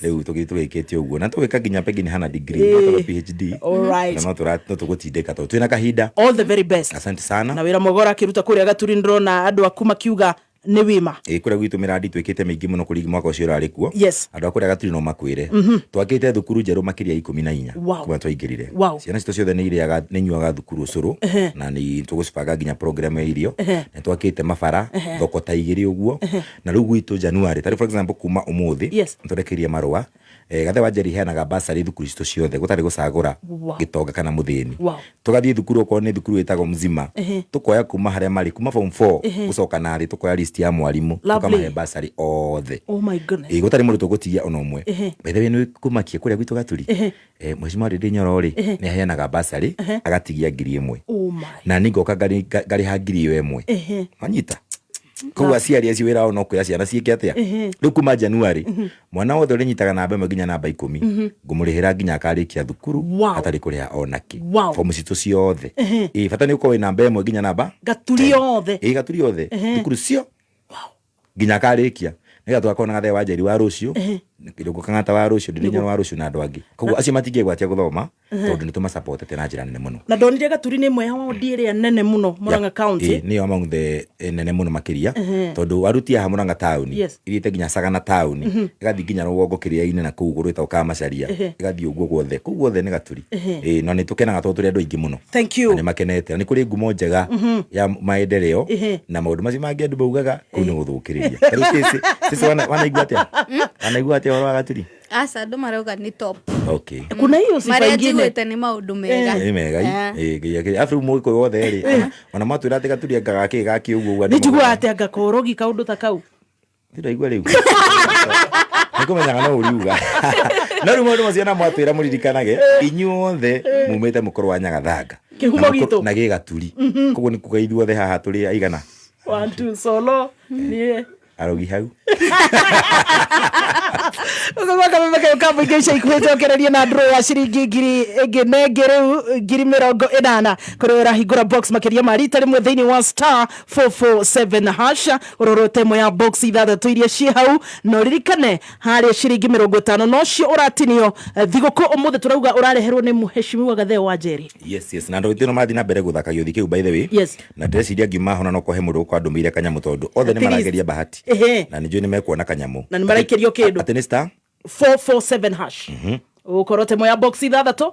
Rĩu tũgĩkĩte ũguo. Na tũgĩka nginya pengine hana degree, no tũga PhD. Alright. Na no tũgũtindĩka tondũ twĩna kahinda. All the very best. Asante sana. Na wĩra mwega ũrakĩruta kũrĩa Gaturi, ndĩrona andũ aku makiuga nĩ wĩma. Ĩ, kũrĩa gwitũ mĩrandi twĩkĩte mĩingĩ mũno kũrĩ mwaka ũcio ũrarĩ kuo. Andũ a kũrĩa Gaturi no makwĩre twakĩte thukuru njerũ makĩria 14 kuma twaingĩrire. Ciana citũ ciothe nĩ irĩaga, nĩ inyuaga thukuru ũcũrũ, na nĩ tũgũcibanga nginya program ya irio. Nĩ twakĩte mabara, thoko ta igĩrĩ ũguo. Na rĩu gwitũ January tarĩ, for example, kuma ũmũthĩ nĩtũrekereirie marũa. Gathe wa Njeri heanaga basarĩ thukuru citũ ciothe gũtarĩ gũcagũra gĩtonga kana mũthĩni. Tũgathiĩ thukuru, okorwo nĩ thukuru ĩtagwo Mzima, tũkoya kuma harĩa marĩ kuma form 4 gũcoka narĩ, tũkoya list ya mwarimũ, Lovely. tũkamahe basarĩ othe. Oh my goodness. Ĩ, gũtarĩ mũndũ tũgũtigia ona ũmwe. By the way, nĩ kũmakia kũrĩa gwitũ Gaturi, mheshimiwa Ndindi Nyoro rĩ, nĩ aheanaga basarĩ agatigia 1000. Oh my. Na niĩ ngoka ngarĩha 1000 ĩyo ĩmwe. Wanyita? Koguo aciari acio wĩra wao no kwĩra ciana ciĩke atĩa. Rĩu kuma January, mwana wothe ũrĩnyitaga namba 1 nginya namba 10 ngũmũrĩhĩra nginya akarĩkia thukuru hatarĩ kũrĩha onakĩ. Fomu citũ ciothe. Ĩ, bata nĩ ũkorwo wĩ namba 1 nginya namba Gaturi yothe. Ĩ, Gaturi yothe, thukuru cio nginya akarĩkia, nĩgetha tũgakorwo na Gathe wa Njeri wa rũciũ, Kĩrũngũ Kang'ata wa rũciũ, Ndindi Nyoro wa rũciũ na andũ angĩ. Koguo acio matingĩgwatia gũthoma tondũ nĩ tũmacapotete na njĩra nene mũno. Na ndonire Gaturi nĩ ĩmwe ya wodi ĩrĩa nene mũno Murang'a County. Ĩ, nĩyo among the nene mũno makĩria, tondũ warutia haha Murang'a taũni, ithiĩte nginya Sagana taũni, ĩgathiĩ nginya rũgongo kĩrĩa-inĩ na kũu rwĩtagwo Kamacharia, ĩgathiĩ ũguo guothe, kũu guothe nĩ Gaturi. Ĩ, na nĩ tũkenaga tondũ tũrĩ andũ aingĩ mũno. Thank you. Na nĩ makenete, na nĩ kũrĩ ngumo njega ya maendeleo na maũndũ macio mangĩ andũ maugaga kũu nĩ gũthũkĩrĩria. Ta rĩu Stacy, wanaigua atĩa? Wanaigua atĩa ũhoro wa Gaturi? Aca, andũ marauga nĩ top. Okay. Kuna hiyo sifa Marĩa ingine. njiguĩte nĩ maũndũ mega. Nĩ mega. Arabu rĩu mũgĩkũyũ wothe rĩ, ona matwĩra atĩ Gaturi anga gakĩ gakĩ ũguo ũguo andũ Nĩ njiguaga maugaga. atĩ anga korogi kaũndũ ta kau. Ndiraigua rĩu. Nĩkũmenyaga no ũriuga. No rĩu maũndũ macio na mwatwĩra mũririkanage inyuothe mumĩte mũkũrũ wa Nyagathanga. Kĩhumo Na gitũ. Na gĩ Gaturi. Koguo nĩ kuga ithuothe haha tũrĩ aigana. 1 2 solo niĩ. Arogi hau. Ũguo kameme kau ka mũingĩ ica ikuhĩ njokererie na draw ya ciringi ngiri ĩngĩ na ĩngĩ, rĩu 80,000 kũrĩa ũrahingũra box makĩria ma rita rĩmwe thĩinĩ wa star 447 hash, ũrorete ĩmwe ya box ithathatũ iria ciĩ hau, na ũririkane harĩa ciringi 50 nocio ũratinio. Thigũkũ ũmũthĩ tũrauga ũrareherwo nĩ mũheshimiwa Gatheo wa Njeri. Yes, na andũ aitũ no marathiĩ na mbere gũthaka gĩũthi kĩu, by the way. Yes. Na ndĩreciria ngiuma hona no kũhe mũndũ gũkwa andũmĩire kanyamũ tondũ othe nĩ At least. marageria bahati. Na nĩ njũĩ nĩ mekuona kanyamũ. Na nĩ maraikĩrio kĩndũ. Atĩ nĩ star 447 hash, ũkorwo temo ya box ithathatũ.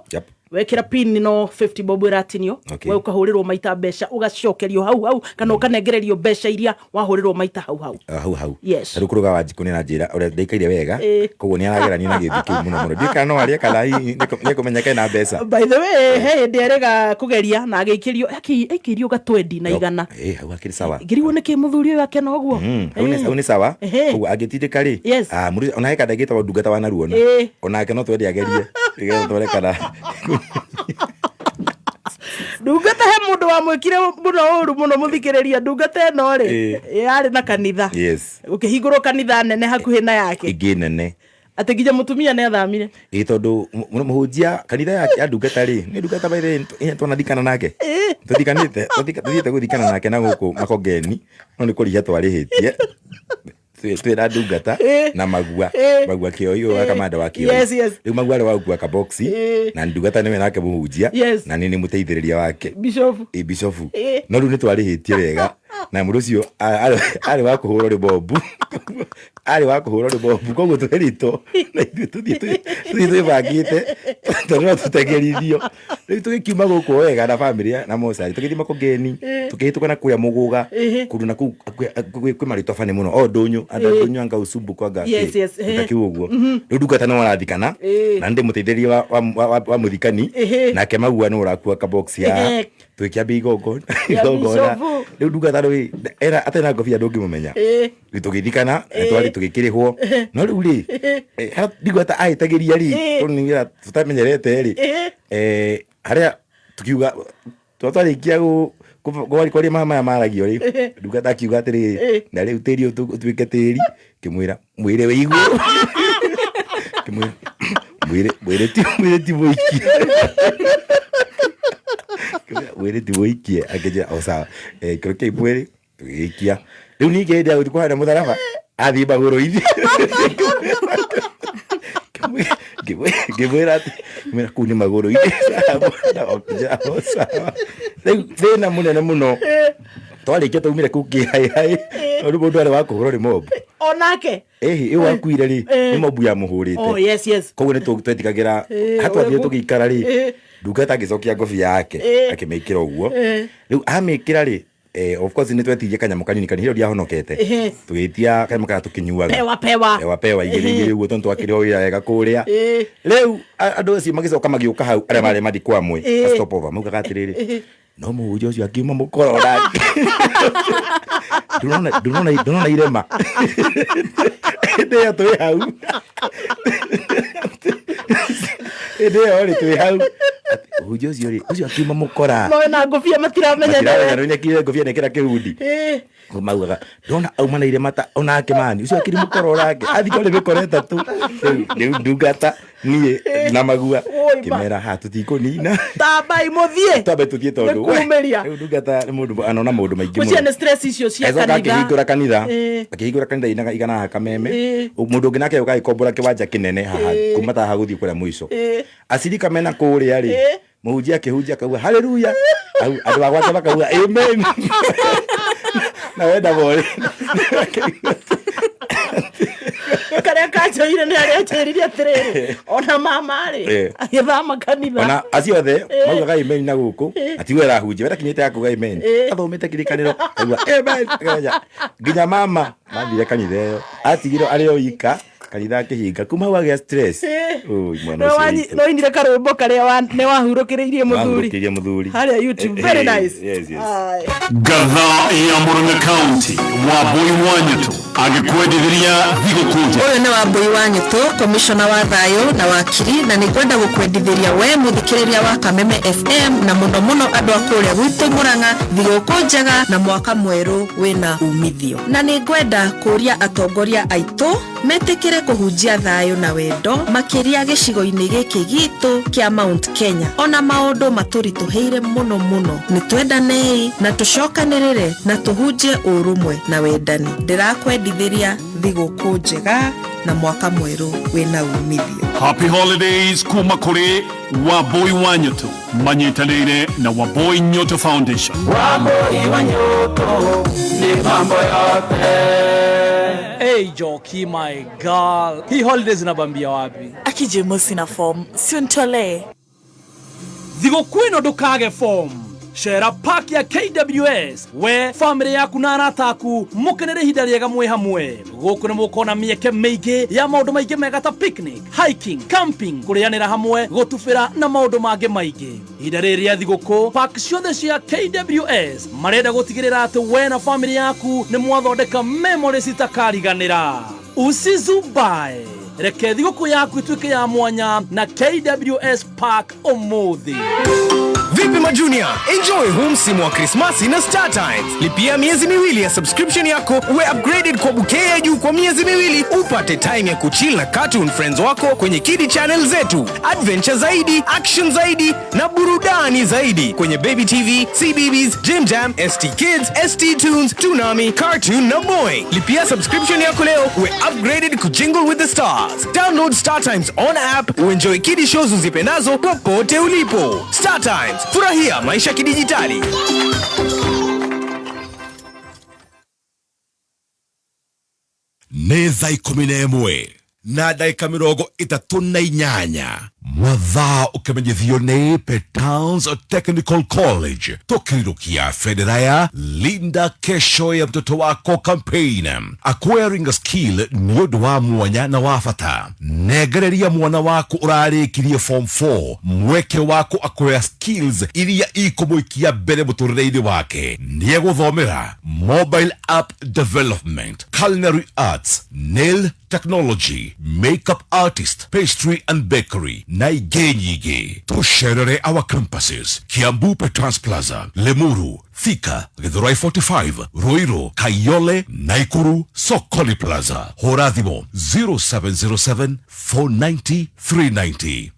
Wekĩra pin no 50 bob ĩratinio. We ũkahũrĩrwo maita mbeca, ũgacokerio hau hau kana ũkanengererio mbeca iria wahũrĩrwo maita hau hau. Ah, hau hau. Yes. Rĩu kũrũga Wanjikũ nĩ aranjĩra ũrĩa ndaikaire wega. Koguo nĩ aragerania na gĩthi kĩu mũno mũno. Ndiũĩ kana no arĩe kana hihi nĩekũmenya kena mbeca. By the way, he hĩndĩ erĩga kũgeria na agĩikĩrio, aikĩrio gatwendi na igana. Ĩ, hau hakĩrĩ sawa. Ngĩrigwo nĩkĩ mũthuri ũyũ akena ũguo. Hau nĩ sawa. Koguo angĩtindĩka rĩ, ah, ona he kanda gĩtagwo Ndungata wa Naruona. Onake no twende agerie nĩgetha tuone kana Ndungata, he mũndũ wamwĩkire mũno ũru mũno, mũthikĩrĩria. Ndungata ĩno rĩ, yarĩ na kanitha. Gũkĩhingũrwo kanitha nene hakuhĩ na yake. Ĩngĩ nene. Atĩ nginya mũtumia nĩ athamire. Ĩ, tondũ mũhunjia kanitha ya ndungata rĩ, nĩ ndungata by the way, twanathikana nake, tũthikanĩte, tũthiĩte gũthikana nake na gũkũ Makongeni, no nĩ kũrĩhia twarĩhĩtie twĩna ndungata na Magua. Magua Kĩoi, ũyũ wa kamanda wa Kĩoi. Rĩu Magua arĩ wa gũkua kaboxi na ndungata nĩwe nake mũhunjia. Na nĩ mũteithĩrĩria wake. Bishop. Ĩ, bishofu. No rĩu nĩ twarĩhĩtie wega na mũndũ ũcio arĩ wa kũhũrwo nĩ bombu, arĩ wa kũhũrwo nĩ bombu. Koguo tweritwo na ithuĩ tũthiĩ twĩbangĩte tondũ no tũtengerithio. Rĩu tũgĩkiuma gũkũ wega na bamĩrĩ na mocarĩ, tũgĩthiĩ Makongeni, tũkĩhĩtũka na kũrĩa Mũgũga, kũndũ na kũu kwĩ marĩtwa bani mũno, o ndũnyũ anda ndũnyũ anga ucumbuko anga kĩ, ta kĩu ũguo. Rĩu ndungata nĩ warathikana na ndĩ mũteithĩrĩria wa mũthikani. Nake Magua nĩ ũrakua kabox haha. Tũgĩkĩambia igongona. Ya Igongona. bishofu. Rĩu ndungata rĩ, era atarĩ na ngobia ndũngĩmũmenya. Rĩu tũgĩthikana na twarĩ tũgĩkĩrĩhwo, no rĩu rĩ, harĩa ndungata ahĩtagĩria rĩ, tondũ nĩ wĩra tũtamenyerete rĩ, harĩa tukiuga twarĩkia kwaria maya maragio rĩ, ndungata akiuga atĩrĩrĩ, na rĩu tĩri ũyũ ũtuĩke tĩri. Ngĩmwĩra mwĩre wĩ igũrũ, ngĩmwĩra mwĩre ti mũikie. Ngĩmwĩra, mwĩre ti mũikie. Akĩnjĩra o sawa. Kĩro mwĩrĩ tũgĩgĩikia. Rĩu ningĩ hĩndĩ ya gũthiĩ kũhanda mũtharaba athiĩ magũrũ-inĩ. Ngĩmwĩra atĩ, ngĩmwĩra kũu nĩ magũrũ-inĩ. Akĩnjĩra o sawa. Rĩu thĩna mũnene mũno, twarĩkia twaumire kũu kĩhaĩhaĩ tondũ mũndũ arĩ wa kũhũrwo nĩ mobu. Onake. Ĩhĩ, ĩyo wakuire rĩ, nĩ mobu yamũhũrĩte. Oh, yes. Koguo nĩ twetigagĩra. Hatwathire tũgĩikara rĩ, ndungata agĩcokia ngobia yake, akĩmĩkĩra ũguo. Rĩu amĩkĩra rĩ, of course nĩ twetirie kanyamũ kanini kanini, hĩndĩ ĩyo ndiahonokete. Tũgĩtia kanyamũ karĩa tũkĩnyuaga. Pewa pewa. Pewa pewa igĩrĩ igĩrĩ ũguo, tondũ twakĩrĩ o wĩra wega kũrĩa. Rĩu andũ acio magĩcoka magĩũka hau, arĩa marĩ mathikwo amwe a stop over, maugaga atĩrĩrĩ, no mũhunjia ũcio akiuma mũkorora, ndũrona irema hĩndĩ ĩyo twĩ hau, hĩndĩ ĩyo rĩ twĩ hau, atĩ mũhunjia ũcio rĩ, ũcio akiuma mũkora. No na ngobia matiramenya. Matiramenya nĩ nĩekĩrire ngobia nekĩra kĩhundi. Maugaga ndona auma na irema ta onake mani ũcio akĩrĩ mũkora orake athikwo nĩ mĩkora ĩtatũ. Rĩu ndungata, niĩ na Magua, Oi, ma. ngĩmera ha tũtikũnina. Tambai mũthiĩ. Twambe tũthiĩ tondũ Nĩ kumĩria. Rĩu ndungata nĩ mũndũ anona maũndũ maingĩ Gũcia mũno. nĩ stress icio cia Agĩcoka kanitha. akĩhingũra kanitha. Akĩhingũra kanitha igana haha Kameme. Mũndũ ũngĩ nake ũka agĩkombora kĩwanja kĩnene haha, kuma ta haha gũthiĩ kũrĩa mũico. Acirika mena kũrĩa rĩ, mũhunjia akĩhunjia akauga haleluya. Andũ a gwake makauga amen na wenda more. Karĩa kanjoire nĩ arĩa anjĩrire atĩrĩrĩ, ona mama rĩ, agĩthama kanitha. Ona acio othe maugaga amen na gũkũ atiwe arahunjia wenda kinyĩte ya kuga amen, athomete kĩrĩkanĩro akauga amen. Akamenya. Nginya mama mathire kanitha ĩyo atigirwo arĩ o ika, kanitha akĩhinga, kuma hau agĩa stress. Ui, mwana No ũcio witũ. no inire karwĩmbo karĩa nĩ wahurũkĩrĩirie mũthuri. Wahurũkĩirie mũthuri. Harĩa YouTube. Very nice. Yes. Aye. Ngatha ya Murang'a County, Wambui wa Nyũtũ agĩkwendithĩria thigũkũ njega. Ũyũ nĩ Wambui wa Nyũtũ, komishona wa thayũ na wakiri, na nĩ ngwenda gũkwendithĩria we mũthikĩrĩria wa Kameme FM, na mũno mũno andũ a kũrĩa gwitũ Mũrang'a, thigũkũ njega na mwaka mwerũ wĩna umithio. Na nĩ ngwenda kũria atongoria aitũ metĩkĩre kũhunjia thayũ na wendo makĩria gĩcigo-inĩ gĩkĩ gitũ kĩa Mount Kenya. Ona maũndũ matũritũhĩire mũno mũno, nĩ twendanei na tũcokanĩrĩre na tũhunjie ũrũmwe na wendani. Ndĩrakwendithĩria thigũkũ njega na mwaka mwerũ wĩna umithio. Happy holidays kuma kũrĩ Wambui wa Nyũtũ manyitanĩire na Wambui Nyũtũ Foundation. Wambui wa Nyũtũ nĩ mambo yote. Hey Joki, my girl. Hii holidays inabambia wapi? Akije sina form, si unitolee. Thigũkũ ĩno ndũkage form. Cera park ya KWS, we, family yaku na arata aku mũkenere ihinda rĩega mwĩ hamwe. Gũkũ nĩ mũkona mĩeke mĩingĩ ya maũndũ maingĩ mega ta picnic, hiking, camping, kũrĩanĩra hamwe, gũtubĩra na maũndũ mangĩ maingĩ. Ihinda rĩrĩ rĩa thigũkũ, park ciothe cia KWS marenda gũtigĩrĩra atĩ we na family yaku nĩ mwathondeka memories itakariganĩra. Usizubae, reke thigũkũ yaku ituĩke ya mwanya na KWS Park ũmũthĩ. Vipi majunia? Enjoy huu msimu wa Krismasi na Star Times. Lipia miezi 2 ya subscription yako uwe upgraded kwa bouquet ya juu kwa miezi 2, upate time ya kuchill na cartoon friends wako kwenye Kidi channel zetu. Adventure zaidi, action zaidi na burudani zaidi kwenye Baby TV, CBeebies, Jim Jam, ST Kids, ST Tunes, Toonami, Cartoon na Boy. Lipia subscription yako leo uwe upgraded kujingle with the stars. Download Star Times on app uenjoy Kidi shows uzipendazo popote ulipo. Star Times, furahia maisha kidijitali. Nĩ thaa 11 na ndagĩka 38, mathaa ũkĩmenyithio nĩ Petans Technical College, tũkĩrirũkia bendera ya Linda Kesho ya Mtoto Wako campaign. Acquiring a skill nĩ ũndũ wa mwanya na wa bata. Nengereria mwana waku ũrarĩkirie form 4 mweke waku acquire skills iria ikũmũikia mbere mũtũrĩre-inĩ wake. Nĩegũthomera mobile app development, culinary arts, nail technology, makeup artist, pastry and bakery na ingĩ nyingĩ. Tũcerere our campuses: Kiambu Petrans Plaza, Limuru, Thika, Githurai 45, Ruiru, Kayole, Nakuru, Sokoli Plaza. Hũra thimũ 0707 490 390.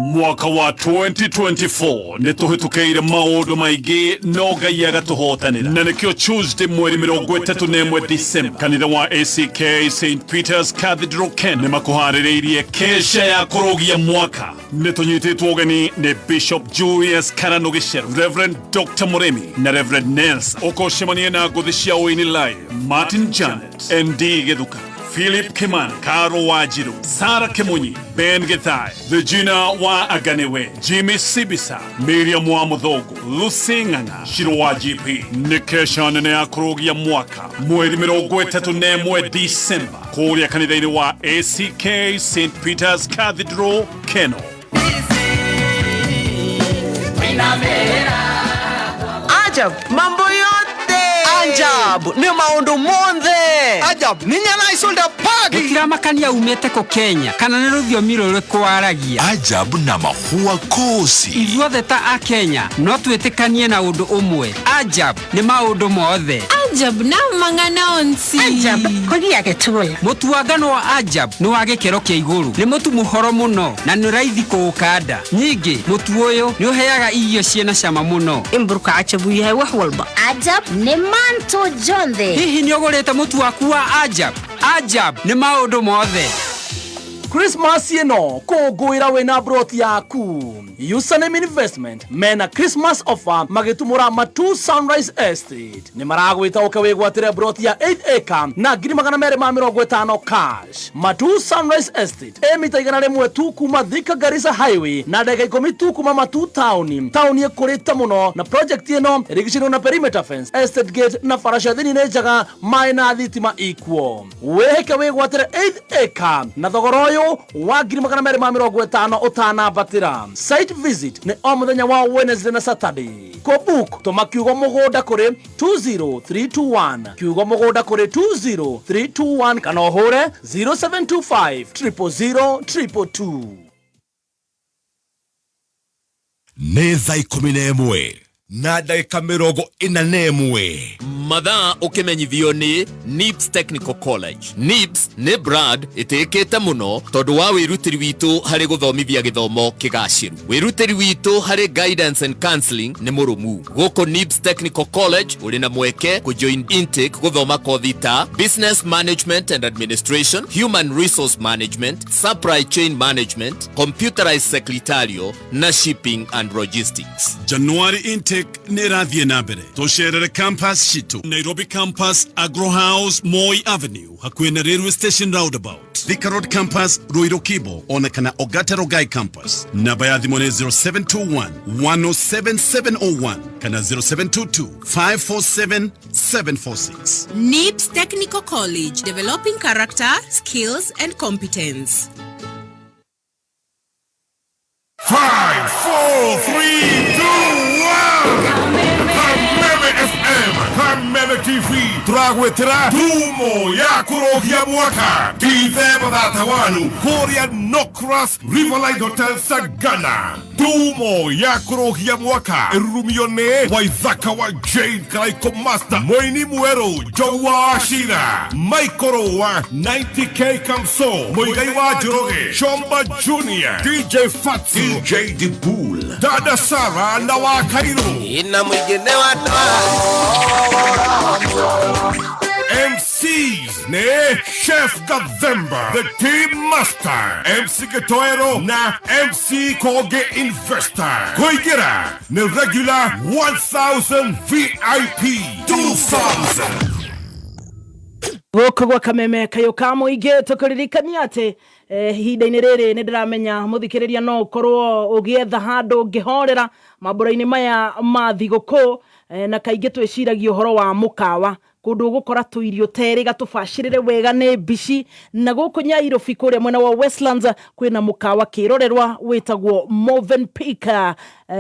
Mwaka wa 2024 nĩ tũhĩtũkĩire maũndũ maingĩ, no Ngai agatũhotanĩra, na nĩkĩo Tuesday mweri 31 December, kanitha wa ACK St Peters Cathedral Ken nĩ makũharĩrĩirie kesha ya kũrũgia mwaka. Nĩ tũnyitĩtwo ũgeni nĩ Bishop Julius Karano Gicheru, Reverend Dr Mũrĩmi na Reverend Nelson. Ũkũcemania na ngũthi cia ũini live: Martin Janet, ND Gĩthuka, Philip Kimani, Caro Wanjiru, Sarah Kimunyi, Ben Githai, Regina wa Aganewe, Jimmy Sibisa, Miriam wa Muthogo, Lucy Ng'ang'a, Shiro wa GP. Nĩ kesha nene ya kũrũgia mwaka mweri 31 December kũrĩa kanitha-inĩ wa ACK St Peters Cathedral, Keno. Ajab, mambo yote. Ajab, ni maundu monthe. Ajab, ni nyana isolda pagi. Gũtiramakania umĩte kũ Kenya kana nĩ rũthiomi rũrĩkũ waragia. Ajab na mahua kosi. Ithuothe ta a Kenya no twĩtĩkanie na ũndũ ũmwe. Ajab nĩ maũndũ mothe. Ajab na mang'ana onsi. Ajab kũgia gĩtũya. Mũtuangano wa Ajab nĩ wa gĩkĩro kĩa igũrũ. Nĩ mũtu mũhoro mũno na nĩ raithi kũũkanda. Ningĩ mũtu ũyũ nĩ ũheaga irio ciĩna cama mũno. Imburka ajabu yahay wax walba. Ajab nĩ manto jonthe. Hihi nĩ ũgũrĩte mũtu waku wa Ajab? Ajab nĩ maũndũ mothe. Christmas ĩno kũngũĩra wĩna broti yaku. Username Investment mena Christmas offer magĩtumũra Matu Sunrise Estate. Nĩ maragwĩta ũke wĩgwatĩre broti ya 8 acre na 250,000 cash. Matu Sunrise Estate ĩ mita 100 tu kuma Thika Garissa Highway na ndagĩka 10 tu kuma Matu Town. Taũni ĩkũrĩte mũno na project ĩno ĩrigicĩirwo na perimeter fence, estate gate na bara cia thĩinĩ nĩ njega, maĩ na thitima ikuo. Wĩhĩke wĩgwatĩre 8 acre na thogora ũyũ wa 250,000 ũtanambatĩra. Site visit nĩ o mũthenya wa Wednesday na Saturday. Kũbook tũma kiugo mũgũnda kũrĩ 20321, kiugo mũgũnda kũrĩ 20321, kana ũhũre 0725 000 222. Nĩ thaa 11. Na ndagĩka 41. Mathaa ũkĩmenyithio nĩ NIBS Technical College. NIBS nĩ brand ĩtĩĩkĩte mũno tondũ wa wĩrutĩri witũ harĩ gũthomithia gĩthomo kĩgacĩru. Wĩrutĩri witũ harĩ guidance and counseling nĩ mũrũmu. Gũkũ NIBS Technical College ũrĩ na mweke kũjoin intake gũthoma kothi ta Business Management and Administration, Human Resource Management, Supply Chain Management, Computerized Secretarial na Shipping and Logistics. January intake nĩ ĩrathiĩ na mbere. Tũcerere campus citũ: Nairobi Campus, Agro House, Moi Avenue, hakuhĩ na Railway Station roundabout; Thika Road Campus, Ruiru Kibo, ona kana Ogata Rogai Campus. Namba ya thimũ nĩ 0721 107701 kana 0722 547 746. NIBS Technical College, developing character, skills, and competence. 5, 4, 3, 2, 1. Kameme FM, Kameme TV, turagwetera tumo ya kurogia mwaka Dithemba 31 kuria Nocras Riverlight Hotel, Sagana. Tumo ya kurogia mwaka ĩrurumio nĩ Waithaka wa Jane Karaiko Master, Moini Mwerũ, Njogu wa Ashira, Michael wa 90K Kamso, Muigai wa Njoroge, Chomba Junior, DJ Fatsu, DJ Dibul, Dada Sara na wa Kairo ina mwingine wa MCs ne Chef Gavemba, The Team Master, MC Getoero na MC Koge Investor. Koigira ne regular 1000, VIP 2000. Gũkũ gwa Kameme kayũ ka mũingĩ, tũkũririkania atĩ ihinda-inĩ rĩrĩ nĩ ndĩramenya mũthikĩrĩria no ũkorwo ũgĩetha handũ ũngĩhorera mambũra-inĩ maya ma thigũkũ, na kaingĩ twĩciragia ũhoro wa mũkawa, kũndũ ũgũkora tũirio terĩ gatũbacĩrĩre wega nĩ mbici. Na gũkũ Nyairobi kũrĩa mwena wa Westlands kwĩna mũkawa kĩrorerwa wĩtagwo Movenpick,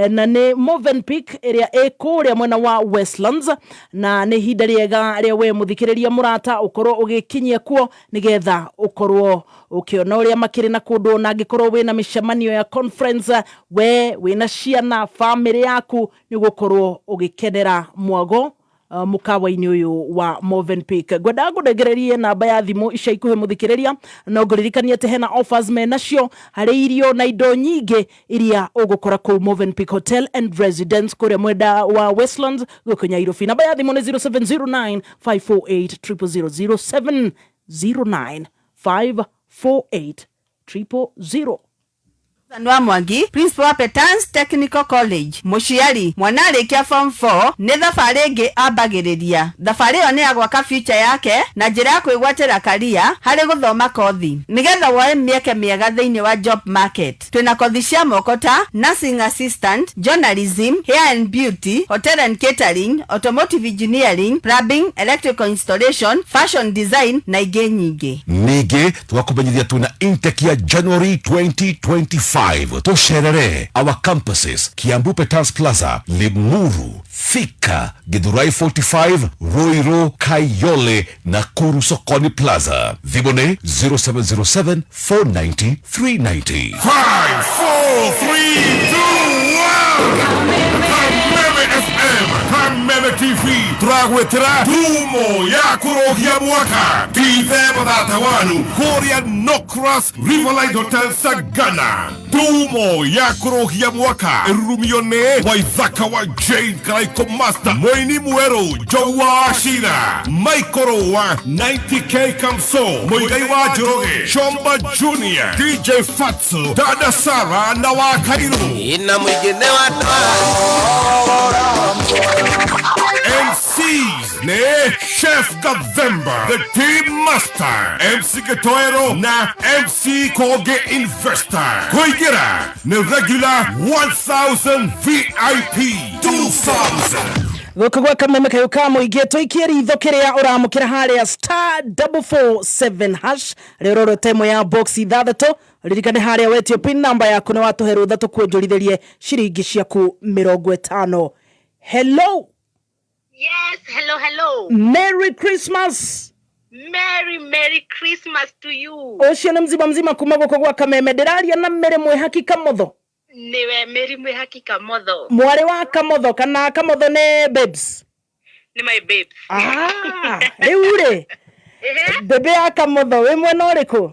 na nĩ Movenpick ĩrĩa ĩ kũrĩa mwena wa Westlands, na nĩ ihinda rĩega rĩa we mũthikĩrĩria mũrata ũkorwo ũgĩkinyia kuo nĩgetha ũkorwo ũkĩona ũrĩa makĩrĩ na kũndũ, ona angĩkorwo wĩna mĩcemanio ya conference, we wĩna ciana, famĩlĩ yaku, nĩ ũgũkorwo ũgĩkenera mwago mũkawa-inĩ ũyũ wa Movenpick. Ngwendaga ngũnengererie namba ya thimũ ica ikuhĩ, mũthikĩrĩria, no ngũririkanie atĩ hena offers menacio harĩ irio na indo nyingĩ iria ũgũkora kũu Movenpick Hotel and Residence kũrĩa mwenda wa Westlands gũkũ Nyairobi. Namba ya thimũ nĩ 0709 548 000, 0709 548 000. Wa Mwangi, principal wa Petans Technical College. Mũciari, mwana arĩkia form 4 nĩ thabarĩ ĩngĩ ambagĩrĩria. Thabarĩ ĩyo nĩ ya gwaka future yake na njĩra ya kwĩgwatĩra career harĩ gũthoma kothi nĩgetha woe mĩeke mĩega thĩinĩ wa job market. Twĩna kothi cia moko ta nursing assistant, journalism, hair and beauty, hotel and catering, automotive engineering, plumbing, electrical installation, fashion design na ingĩ nyingĩ. Ningĩ tũgakũmenyithia twĩna intake ya January 2025. Tũcerere our campuses: Kiambu Petans Plaza, Limuru, Thika, Githurai 45, Ruiru, Kayole, Nakuru Sokoni Plaza. Thimũ nĩ 0707 490 390. 5, 4, 3, 2, 1. Kameme FM, Kameme TV, turagwetera tumo ya kurogia mwaka Dithemba 31 kuria Nocras Riverlight Hotel, Sagana. Tumo ya kurogia mwaka ĩrurumio nĩ Waithaka wa Jane Karaiko Master, Moini Mwerũ, Njogu wa Ashira, Michael wa 90K Kamso, Muigai wa Njoroge, Chomba Junior, DJ Fatsu, Dada Sara na wa Kairo ina mwingine wa MCs ne Chef Gavemba, The Team Master, MC Getoero na MC Koge Investor. Koigira ne regular 1000, VIP 2000. Gũkũ gwa Kameme kayũ ka mũingĩ, tũikie ritho kĩrĩa ũramũkĩra harĩa *447#, rĩrĩa ũrorete ĩmwe ya box ithathatũ. Ririkane harĩa wetio pin number yaku nĩ watũhe rũtha tũkuonjorithĩrie ciringi ciaku 50. Hello. Yes, hello, hello. Merry Christmas. Merry, Merry Christmas to you. Ũcio nĩ mzima mzima kuma gũkũ gwa Kameme. Ndĩraria na Mere Mwĩhaki Kamotho? Niwe Mary Mwihaki Kamotho. Mwarĩ wa Kamotho kana Kamotho nĩ babes? Nĩ my babes. Ah, rĩu rĩ bebe ya Kamotho wĩ mwena ũrĩkũ?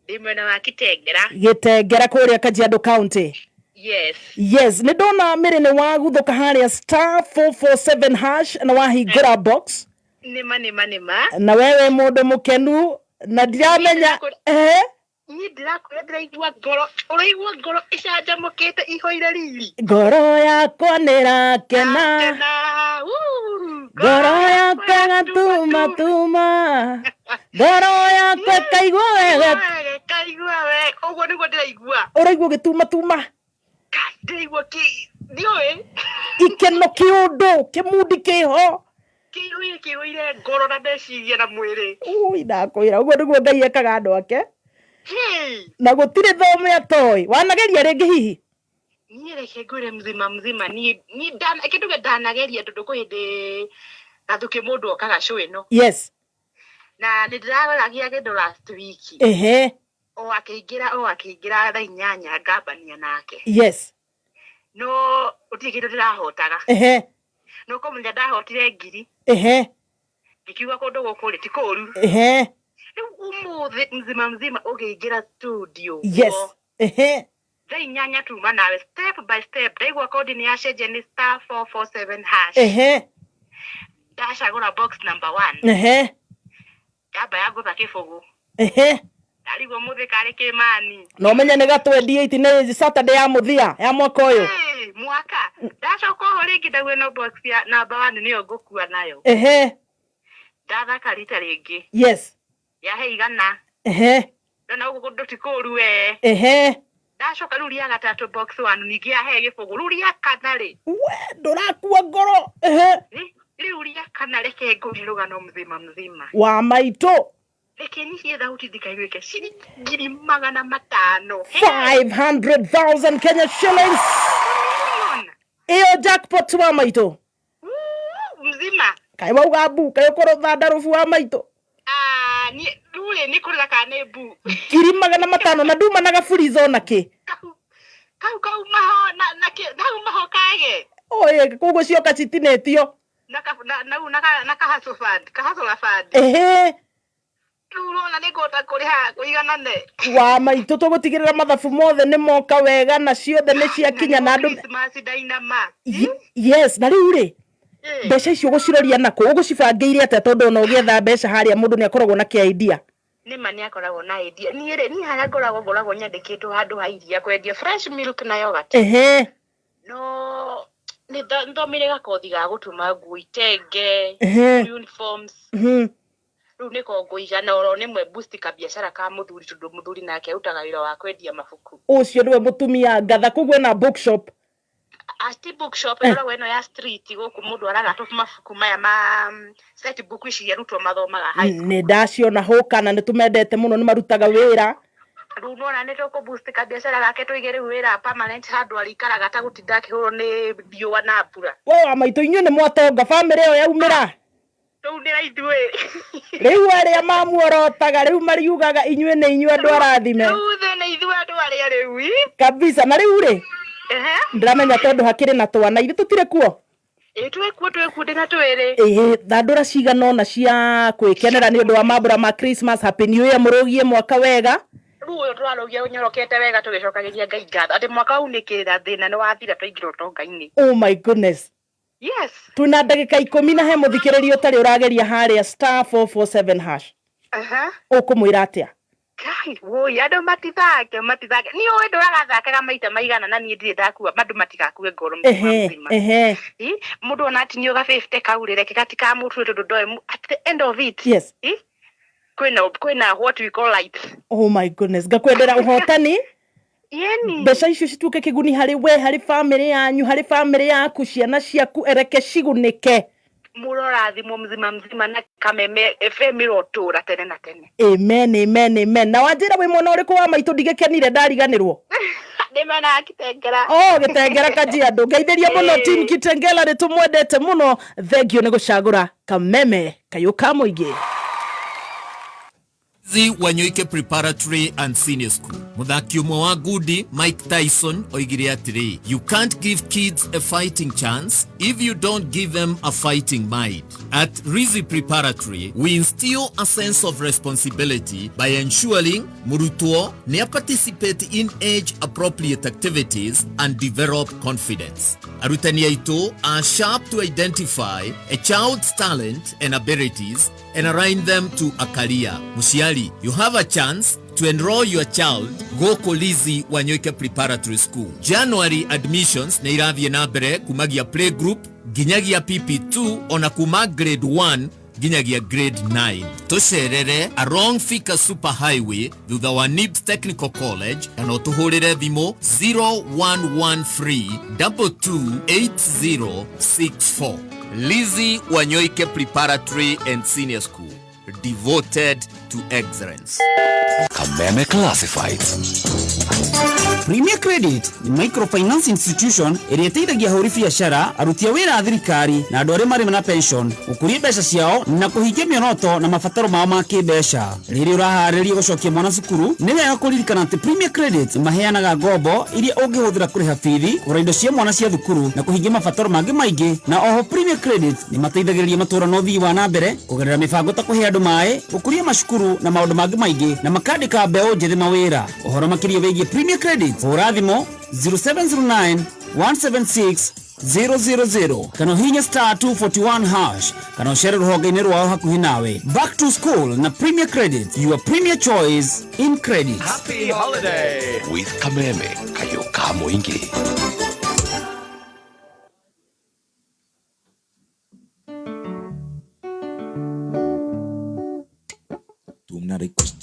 Ndĩ mwena wa Kitengera. Gĩtengera kũrĩa Kajiado County. Yes. Yes, nĩ ndona Mary nĩ waguthũka harĩa star 447 hash na wahingũra box. Nĩma nĩma nĩma. Na wewe mũndũ mũkenu na ndiramenya ehe. Niĩ ndĩrakwĩra ndĩraigua ngoro, ũraigua ngoro ĩcanjamũkĩte ihoire riri. Ngoro yakwa nĩrakena. Kena. Woo. Ngoro yakwa ĩgatuma tuma. Ngoro yakwa ĩkaigua wega. Kaigua wega. Ũguo nĩguo ndĩraigua. Ũraigua ũgĩtuma tuma. Ndĩraigua kĩ ndiũĩ. Ikeno kĩũndũ kĩmundi kĩho. Kĩihũire kĩihũire ngoro na meciria na mwĩrĩ. Ui ndakwĩra ũguo nĩguo Ngai ekaga andũ ake. Hey. Na gũtirĩ thome atoĩ. Wanageria rĩngĩ hihi? Niĩ reke ngwĩre mzima mzima niĩ niĩ ndana reke nduge ndanageria tondũ kwĩ hĩndĩ gathukĩ mũndũ okaga show ĩno. Yes. Na nĩ ndĩraroragia kĩndũ last week. Ehe. O akĩingĩra o akĩingĩra thaa inyanya ngambania nake. Yes. No gũtirĩ kĩndũ ndĩrahotaga. Ehe. No kũmenya ndahotire ngiri. Ehe. Ngĩkiuga kũndũ gũkũ rĩ ti kũru. Ehe. Rĩu ũmũthĩ mzima mzima ũkĩingĩra studio. Yes. Ehe. Thaa inyanya tuma nawe step by step ndaigua kodi nĩ yacenjia nĩ star 447 hash. Ehe. Ndacagũra box number 1. Ehe. Ndamba ya ngũtha kĩbũgũ. Ehe. Ndarigwo mũthĩ karĩ kĩmani. Na ũmenye nĩ ga 28 nĩ Saturday ya mũthia ya mwaka ũyũ. Hey, mwaka ndacoka oho rĩngĩ ndaigua ĩno box ya number 1 nĩyo ngũkua nayo. Ehe. Ndathaka rita rĩngĩ. Yes. Yahe igana. Ehe. Ndona gũkũ kũndũ ti kũru we. Ehe. Ndacoka rĩu rĩa gatatũ box 1 ningĩ yahe gĩbũgũ. Rĩu rĩa kana rĩ. We ndũrakua ngoro. Ehe. Rĩu rĩa kana reke ngũhe rũgano mzima mzima. Wa maitũ. Reke nyihie thauti ndikaiguĩke. Ciringi 500,000. 500,000 Kenya shillings. Iyo jackpot wa maitũ. Mzima. Kaĩ wauga mbu, kaĩ ũkorwo thandarũbu wa maitũ. Ah, niĩ rĩu rĩ nĩ kũrĩra kana nĩ mbu. 500,000 na nduma na gaburizo na kĩ. Kau kaumaho na na kĩ kaumaho kage. Oye, koguo cioka citinĩtio. Na ka na na na ka na ka hustle fund, ka hustle fund. Ehe. Rĩu ũrona nĩ ngũhota kũrĩha kũiganane. Wa maitũ tũgũtigĩrĩra mathabu mothe nĩ moka wega na ciothe nĩ ciakinya na andũ. Christmas ndainama. Yes, na rĩu rĩ mbeca icio ũgũciroria nakũ ũgũcibangĩire atĩa tondũ ona ũgĩetha mbeca harĩa mũndũ nĩ akoragwo na kĩ idea. Nĩma nĩ akoragwo na idea. Niĩ rĩ niĩ harĩa ngoragwo ngoragwo nyandĩkĩtwo handũ ha iria kwendia fresh milk na yogurt. Ehe. No nĩ thomeire gakothi ga gũtuma nguo itenge, Ehe. uniforms. Mhm. Rĩu nĩko ngũiga na oro rĩmwe boost kabiacara ka mũthuri tondũ mũthuri nake arutaga wĩra wa kwendia mabuku. Ũcio nĩwe mũtumia ngatha koguo ena bookshop. Ati bookshop ĩkoragwo ĩno ya street gũkũ mũndũ araga mabuku maya ma set book ici arutwo mathomaga high school. Nĩ ndaciona hũka na nĩ tũmendete mũno nĩ marutaga wĩra. Rĩu nĩwona nĩ tũkũ boost kabiacara gake tũige rĩu wĩra permanent handũ arĩikaraga atagũtinda akĩhũrwo nĩ riũa na mbura. We wa maitũ inyuĩ nĩ mwatonga bamĩrĩ ĩyo yaumĩra. Rĩu nĩ ithuĩ. Rĩu arĩa mamuorotaga rĩu mariugaga inyuĩ nĩ inyuĩ andũ arathime. Rĩu thĩ nĩ ithuĩ andũ arĩa rĩu. Ii. Kabisa na rĩu rĩ Ehe. ndĩramenya tondũ hakĩrĩ na twana ithuĩ tũtirĩ kuo. Ĩ twĩkuo twĩkuo ndĩna twĩrĩ. Ĩĩ thandũra cigana ũna cia kwĩkenera nĩ ũndũ wa mambura ma Christmas. Happy New Year mũrũgie mwaka wega. Rĩu ũyũ tũrarũgia ũnyorokete wega tũgĩcokagĩria Ngai ngatho atĩ mwaka unĩkĩrĩra thĩna nĩ wathira twaingĩra ũtonga-inĩ. Oh my goodness. Yes. Twĩna ndagĩka ikũmi na he mũthikĩrĩria ũtarĩ ũrageria harĩa star 447 hash. Aha. Ũkũmwĩra atĩa? Kai, woi, andũ matithake, matithake. Niĩ ũĩ ndũragathakaga maita maigana na niĩ ndirĩ ndakua, andũ matigakue ngoro mzima Ehe, mzima. ehe. Ĩ, mũndũ ona atinio ga 50 kau rĩ, reke gatikamũtue tondũ ndoĩ at the end of it. Yes. Ĩ, kwĩna kwĩna what we call light. Oh my goodness. Ngakwendera ũhotani. Yeni. Mbeca icio cituĩke kĩguni harĩ we, harĩ bamĩrĩ yanyu, harĩ bamĩrĩ yaku, ciana ciaku, ereke cigunĩke. Mũrorathimwo mzima mzima na Kameme FM ĩrotũra tene na tene. Amen, amen, amen. Na wanjĩra wĩ mwena ũrĩkũ wa maitũ ndigĩkenire ndariganĩrwo. Ndĩ mwena wa Kitengela. Oh, Gĩtengera Kajiado. Ngeithĩria mũno team Kitengela nĩ tũmwendete mũno. Thank you nĩ gũcagũra Kameme kayũ ka mũingĩ. Zi Wanyoike Preparatory and Senior School. Muthaki ũmwe wa ngundi Mike Tyson oigire atĩrĩ, you can't give kids a fighting chance if you don't give them a fighting mind. At Rizi Preparatory, we instill a sense of responsibility by ensuring mũrutwo nĩ participate in age appropriate activities and develop confidence. Arutani aitũ are sharp to identify a child's talent and abilities and align them to a career. Mũciari, you have a chance to enroll your child gũkũ Lizzy Wanyoike Preparatory School. January admissions nĩ irathiĩ na mbere kumagia playgroup nginyagia PP2 ona kuma grade 1 nginyagia grade 9. Tũcerere along Thika Super Highway thutha wa NIBS Technical College kana ũtũhũrĩre thimũ 0113 228064. Lizzy Wanyoike Preparatory and Senior School, devoted to excellence. Kameme Classifieds. Premier Credit nĩ microfinance institution ĩrĩa ĩteithagia ahũri biacara, aruti a wĩra a thirikari na andũ arĩa marĩ na pension gũkũria mbeca ciao na kũhingia mĩoroto na mabataro mao ma kĩmbeca. Rĩrĩa ũraharĩria gũcokia mwana cukuru, nĩ wega kũririkana atĩ Premier Credit maheanaga ngombo iria ũngĩhũthĩra kũrĩha bithi, kũgũra indo cia mwana cia thukuru na kũhingia mabataro mangĩ maingĩ. Na oho Premier Credit nĩ mateithagĩrĩria matũũra na ũthii wa na mbere kũgerera mĩbango ta kũhe andũ maĩ, gũkũria macukuru na maũndũ mangĩ maingĩ, na makandĩka mbeũ njĩthĩ mawĩra. Ũhoro makĩria wĩgiĩ Premier Credit, hũra thimũ 0709 176 000 kana ũhihinye star 241 hash kana ũcere rũhonge-inĩ rwao hakuhĩ nawe. Back to school na Premier Credit, your premier choice in credit. Happy holiday with Kameme Kayoka Mwingi. Tumna request.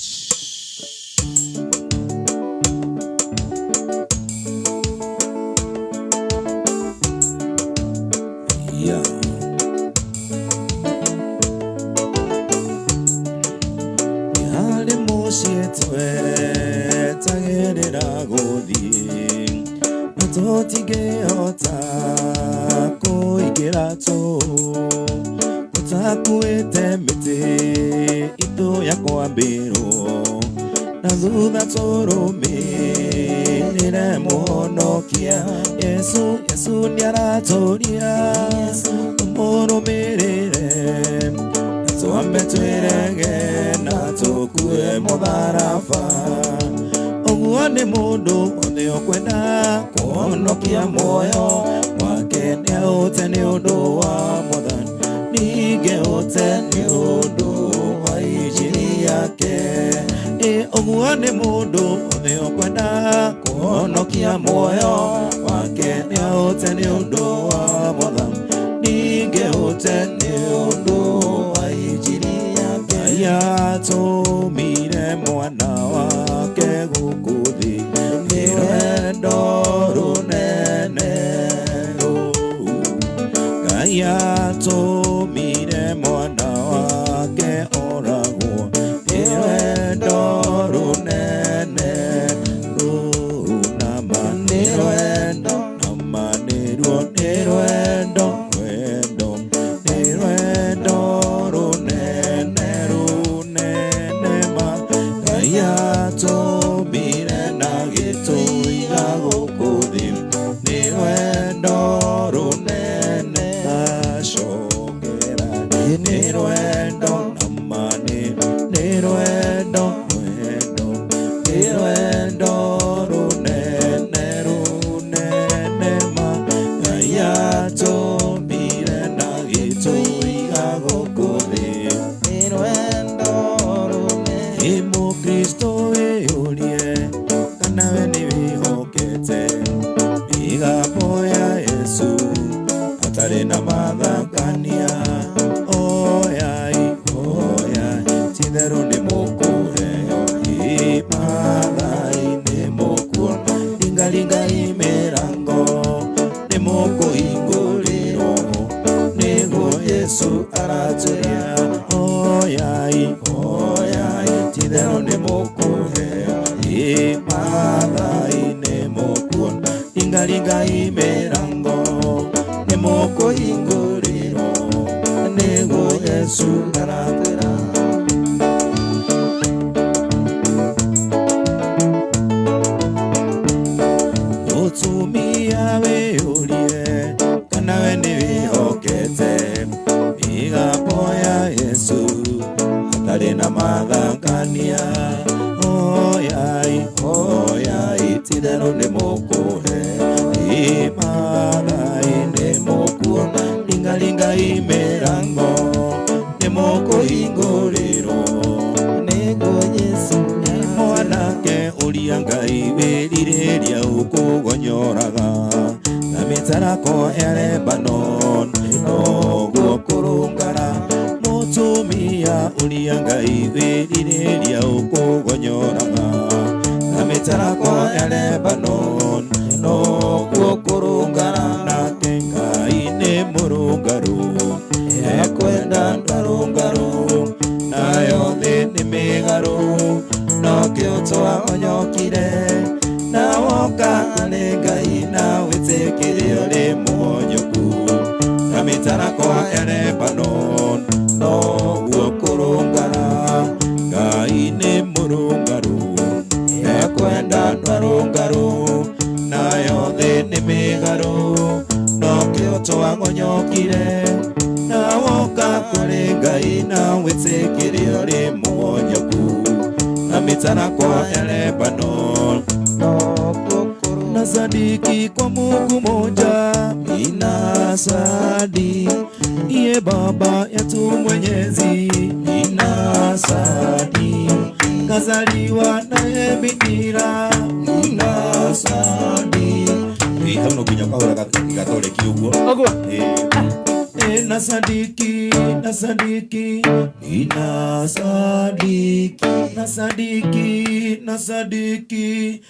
Yeah. Yale mũciĩ twetagĩrĩra gũthiĩ na tũtingĩhota kũingĩra tũtakuĩte mĩtĩ itũ ya kwambĩrwo na thutha tũrũmĩrĩre mũhonokia Yesu. Yesu nĩaratũria tũmũrũmĩrĩre na twambe twĩrege na tũkue mũtharaba. Ũguo nĩ mũndũ othe ũkwenda kũhonokia muoyo wake nĩaũte nĩ ũndũ wa Mwathani, ningĩ ũte nĩ ũndũ wa injiri yake. Ũguo nĩ mũndũ othe ũkwenda kũhonokia muoyo wake nĩaũte nĩ ũndũ wa Mwathani, ningĩ ũte nĩ ũndũ wa injiri yake. Ngai atũmire mwana wake gũkũ thĩ nĩ rwendo rũnene rũu. Ngai atũmire mwana wake oragwo nĩ rwendo rũnene rũu. Nama nĩ rwendo, nama nĩruo nĩ rwendo, rwendo nĩ rwendo rũnene rũnene ma. Ngai atũmire na gĩtũiga gũkũ thĩ nĩ rwendo rũnene acokera nĩ rwendo nama nĩ rwendo rwendo nĩ rwendo rũnene rũnene ma. Ngai atũmire na gĩtũiga gũkũ thĩ nĩ rwendo rũnene. Ĩ Mũkristo wĩyũrie kana we nĩ wĩhokete mĩgambo ya Yesu atarĩ na mathakania. Oyai oyai titherũ nĩ mũkũheo, ĩ mathai nĩ mũkuona, ringaringai mĩrango nĩ mũkũhingũrĩrwo nĩguo Yesu aratũria. Oyai oyai titherũ nĩ mũkũheo, ĩ mathai nĩ mũkuona, ringaringai mĩrango nĩ mũkũhingũrĩrwo nĩguo Yesu aratwĩra. Mĩgambo ya Yesu hatarĩ na mathangania. Oyai, oyai, titherũ nĩ mũkũhe. Imathai nĩ mũkuona, ringaringai mĩrango nĩ mũkũhingũrĩrwo. Nĩguo Yesu mwanake ũria Ngai wĩrirĩria ũkũgonyoraga na mĩtarako ya Lebanon noguo kũrũngara. Mũtumia ũria Ngai wĩrirĩria ũkũgonyoraga na mĩtarako ya Lebanon noguo kũrũngara. Nake Ngai nĩ mũrũngarũ, ekwenda ndarũngarũ, nayo thĩ nĩ mĩgarũ, nokĩo twahonyokire. Na woka nĩ Ngai na wĩtĩkĩre ũrĩ mũhonyoku na mĩtarakwa ya Lebanon noguo kũrũngara. Ngai nĩ mũrũngarũ, ekwenda ndarũngarũ, nayo thĩ nĩ mĩgarũ, nokĩo twahonyokire. Na woka kũrĩ Ngai na wĩtĩkĩre ũrĩ mũhonyoku na mĩtarakwa ya Lebanon na sadiki kwa Mungu moja inasadi iye Baba yetu Mwenyezi inasadi kazaliwa naye bikira inasadi. Hau no nginya ũkahũra gatoleki ũguo ũguo. Nasadiki, nasadiki, inasadiki, nasadiki, nasadiki,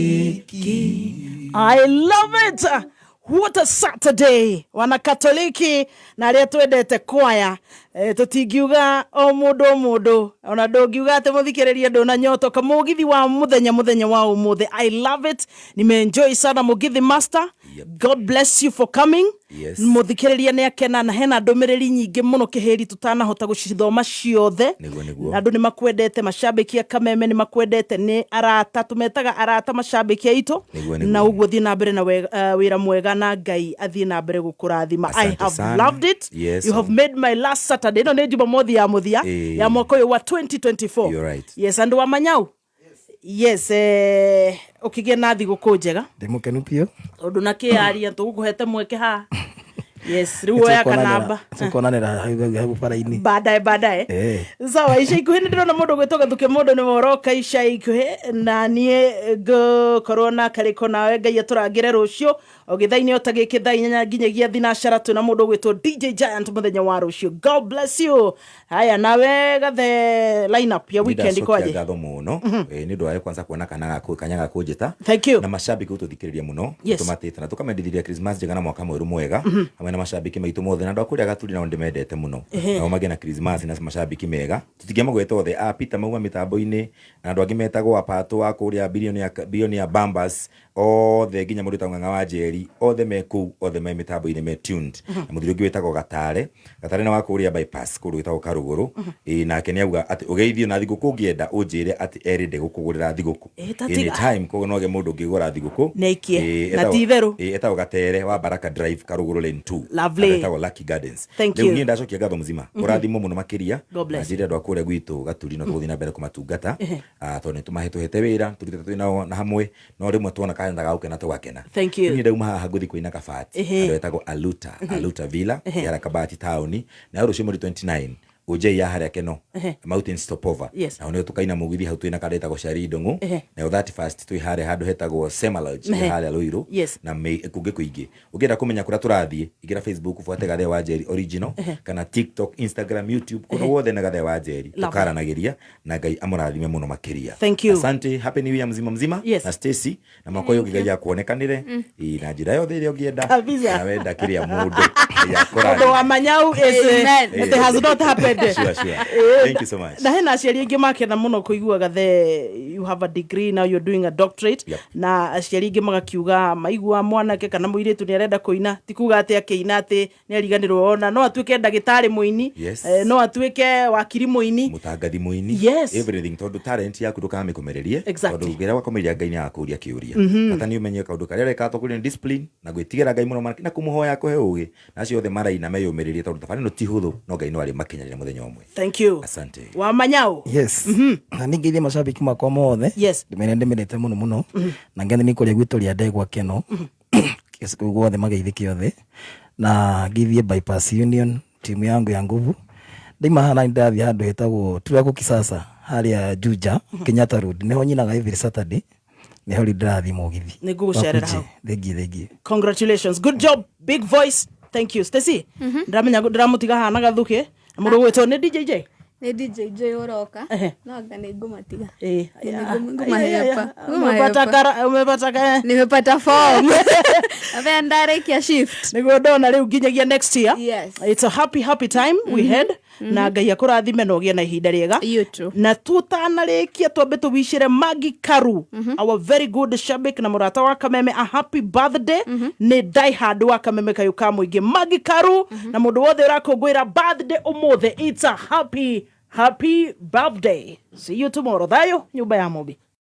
inasadiki. I love it. What a Saturday. Wanakatoliki na arĩa twendete kwaya tũtingiuga o mũndũ o mũndũ ona ndũngiuga atĩ mũthikĩrĩria ndũnanyotoka mũgithi wa mũthenya mũthenya wa ũmũthĩ. I love it. Nimeenjoy sana Mugithi Master. Yep. God bless you for coming. Yes. Mũthikĩrĩria nĩ akena na hena ndũmĩrĩri nyingĩ mũno kĩhĩri tũtanahota gũcithoma ciothe. Nĩguo nĩguo. Andũ nĩ makwendete, macambĩki a Kameme nĩ makwendete, nĩ arata tũmetaga arata macambĩki aitũ. Nĩguo nĩguo. Na ũguo thiĩ na mbere na wĩra mwega na Ngai athiĩ na mbere gũkũrathima. I Asante have sana. loved it. Yes. You have made my last Saturday. Ĩno nĩ Jumamothi ya mũthia ya mwaka ũyũ wa 2024. You're right. Yes, andũ wa Manyau. Yes, ũkĩgĩa na thigũkũ njega. Ndĩ mũkenu biũ. Tondũ na kĩaria tũgũkũhete mweke haha. Yes, rĩu oya kanamba. Tũkuonanĩra hau bara-inĩ. Baadaye baadaye. Sawa, ica ikuhĩ nĩ ndĩrona mũndũ gwĩtwo Gathuke mũndũ nĩ woroka ica ikuhĩ na niĩ ngũkorwo na karĩko nawe Ngai atũrangĩre rũciũ o gĩthaa-inĩ o ta gĩkĩ thaa inyanya nginyagia thinacara twĩna mũndũ ũgwĩtwo DJ Giant mũthenya wa rũciũ. God bless you. Haya nawe gathe lineup ya weekend Nĩndacokia kwaje? ngatho mũno nĩ ũndũ wawe kwanza kuona kana kanya ga kũnjĩta. Thank you. Na macambĩki gũtũthikĩrĩria mũno Yes. tũmatĩte na tũkamendithĩria Christmas njega na mwaka mwerũ mwega hamwe na macambĩki maitũ mothe na andũ a kũrĩa Gaturi nao ndĩmendete mũno. Nao magĩe na Christmas na macambĩki mega tũtingĩamagweta othe a Peter mauma mĩtambo-inĩ na andũ angĩ metagwo Apato wa kũrĩa Billionaire Bambas othe nginya mũndũ wĩtagwo Ng'ang'a wa Njeri othe me kũu othe me mĩtambo-inĩ me tuned. Na mũthuri ũngĩ wĩtagwo Gatare Gatare nĩ wa kũrĩa bypass kũndũ gwĩtagwo Karũgũrũ. Nake nĩ auga atĩ ũgeithio na thigũkũ ũngĩenda ũnjĩre atĩ erĩ ndegũkũgũrĩra thigũkũ Ta tiga. Anytime koguo no ge mũndũ ũngĩgũra thigũkũ. Nĩaikie. Na ti itherũ. Etagwo Gatere wa Baraka Drive Karũgũrũ Lane 2. Lovely. Andũ etagwo Lucky Gardens. Thank Rĩu you. niĩ ndacokia ngatho mzima ũrathimwo mũno makĩria God bless. na njĩre andũ a kũrĩa gwitũ Gaturi no tũgũthiĩ na mbere kũmatungata tondũ nĩ tũmahĩtũhete wĩra tũrutĩte twĩ nao na hamwe no rĩmwe tuona kanya ga gũkena tũgakena. Thank you. Niĩ ndauma haha ngũthiĩ kũina Kabati. Andũ etagwo Aluta Aluta Villa ya Kabati taũni na rũciũ mweri 29 Ujei ya harĩa Keno Mountain Stopover. Yes. Na nĩho tũkaina mũgithi hau twĩna kanda ĩtagwo Shari Ndung'u nayo 31st twĩ harĩa handũ hetagwo Sema Lodge harĩa Ruiru Yes. na kũngĩ kũingĩ. Ũngĩenda kũmenya kũrĩa tũrathiĩ ingĩra Facebook buate Gathe wa Njeri original kana TikTok, Instagram, YouTube kũndũ guothe na Gathe wa Njeri Lovely. tũkaranagĩria na Ngai amũrathime mũno makĩria. Thank you. Asante, happy new year mzima mzima. Yes. Na Stacy na mwaka ũyũ ũngĩ Ngai akuonekanĩre na njĩra yothe ĩrĩa ũngĩenda Kabisa. na wenda kĩrĩa mũndũ Ngai akũrathime. Ũndũ wa Manyau is Amen. it has not happened. Wende. Sure. Thank you so much. Na hena aciari aingĩ makena mũno kũiguaga the you have a degree, now you're doing a doctorate. Na aciari aingĩ magakiuga maigua mwanake kana mũirĩtu nĩ arenda kũina, ti kuga atĩ akĩina atĩ nĩ ariganĩrwo, ona no atuĩke ndagĩtarĩ mũini, no atuĩke wakiri mũini. Mũtangathi mũini. Everything, tondũ talent yaku ndũkamĩkomererie. Tondũ ũngĩrega gwakomereria, Ngai nĩ agakũria kĩũria. Bata nĩ ũmenye kaũndũ karĩa ũreka tokũria nĩ discipline na gwĩtigĩra Ngai mũno na kũmũhoya kũhe ũgĩ, na acio othe maraina meyũmĩrĩrie, tondũ thabarĩ ĩno ti hũthũ, no Ngai no arĩmakinyanĩria mũthenya ũmwe. Thank you. Asante. Wamanyau. Yes, na ningĩ ithiĩ macabiki makwa mothe, ndĩmere ndĩmendete mũno mũno, na ngene nĩ kũrĩa gwitũ rĩa ndegwa keno gĩcigo guothe mageithĩke othe, na ngĩthiĩ Bypass Union, timu yangu ya nguvu. Ndaima haha nĩ ndathiĩ handũ hetagwo Turaku Kisasa harĩa Juja, Kenyatta Road, nĩho nyinaga every Saturday, nĩho rĩu ndĩrathiĩ mũgithi. Nĩ ngũgũcerera hau. Thengiũ, thengiũ. Congratulations, good job, big voice, thank you. Stacy, ndiramenya ndiramũtiga haha na gathuke na mũndũ gwĩtwo nĩ DJJ. Nĩ DJ Joy ũroka. No anga nĩ ngũmatiga. Aya, umepata Nimepata form abea ndarĩkia shift. Niguo ndona rĩu nginyagia next year. Yes. It's a happy, happy time we had, na Ngai akũrathime na ũgĩe na ihinda rĩega. Na tũtanarĩkia, twambe tũwicĩre Magi Karu, our very good shabik na mũrata wa Kameme, a happy birthday. Nĩ diehard wa Kameme kayũ ka mũingĩ, Magi Karu, na mũndũ wothe ũrakũngũĩra birthday ũmũthĩ, it's a happy, happy birthday. See you tomorrow. Thayũ nyũmba ya Mũmbi.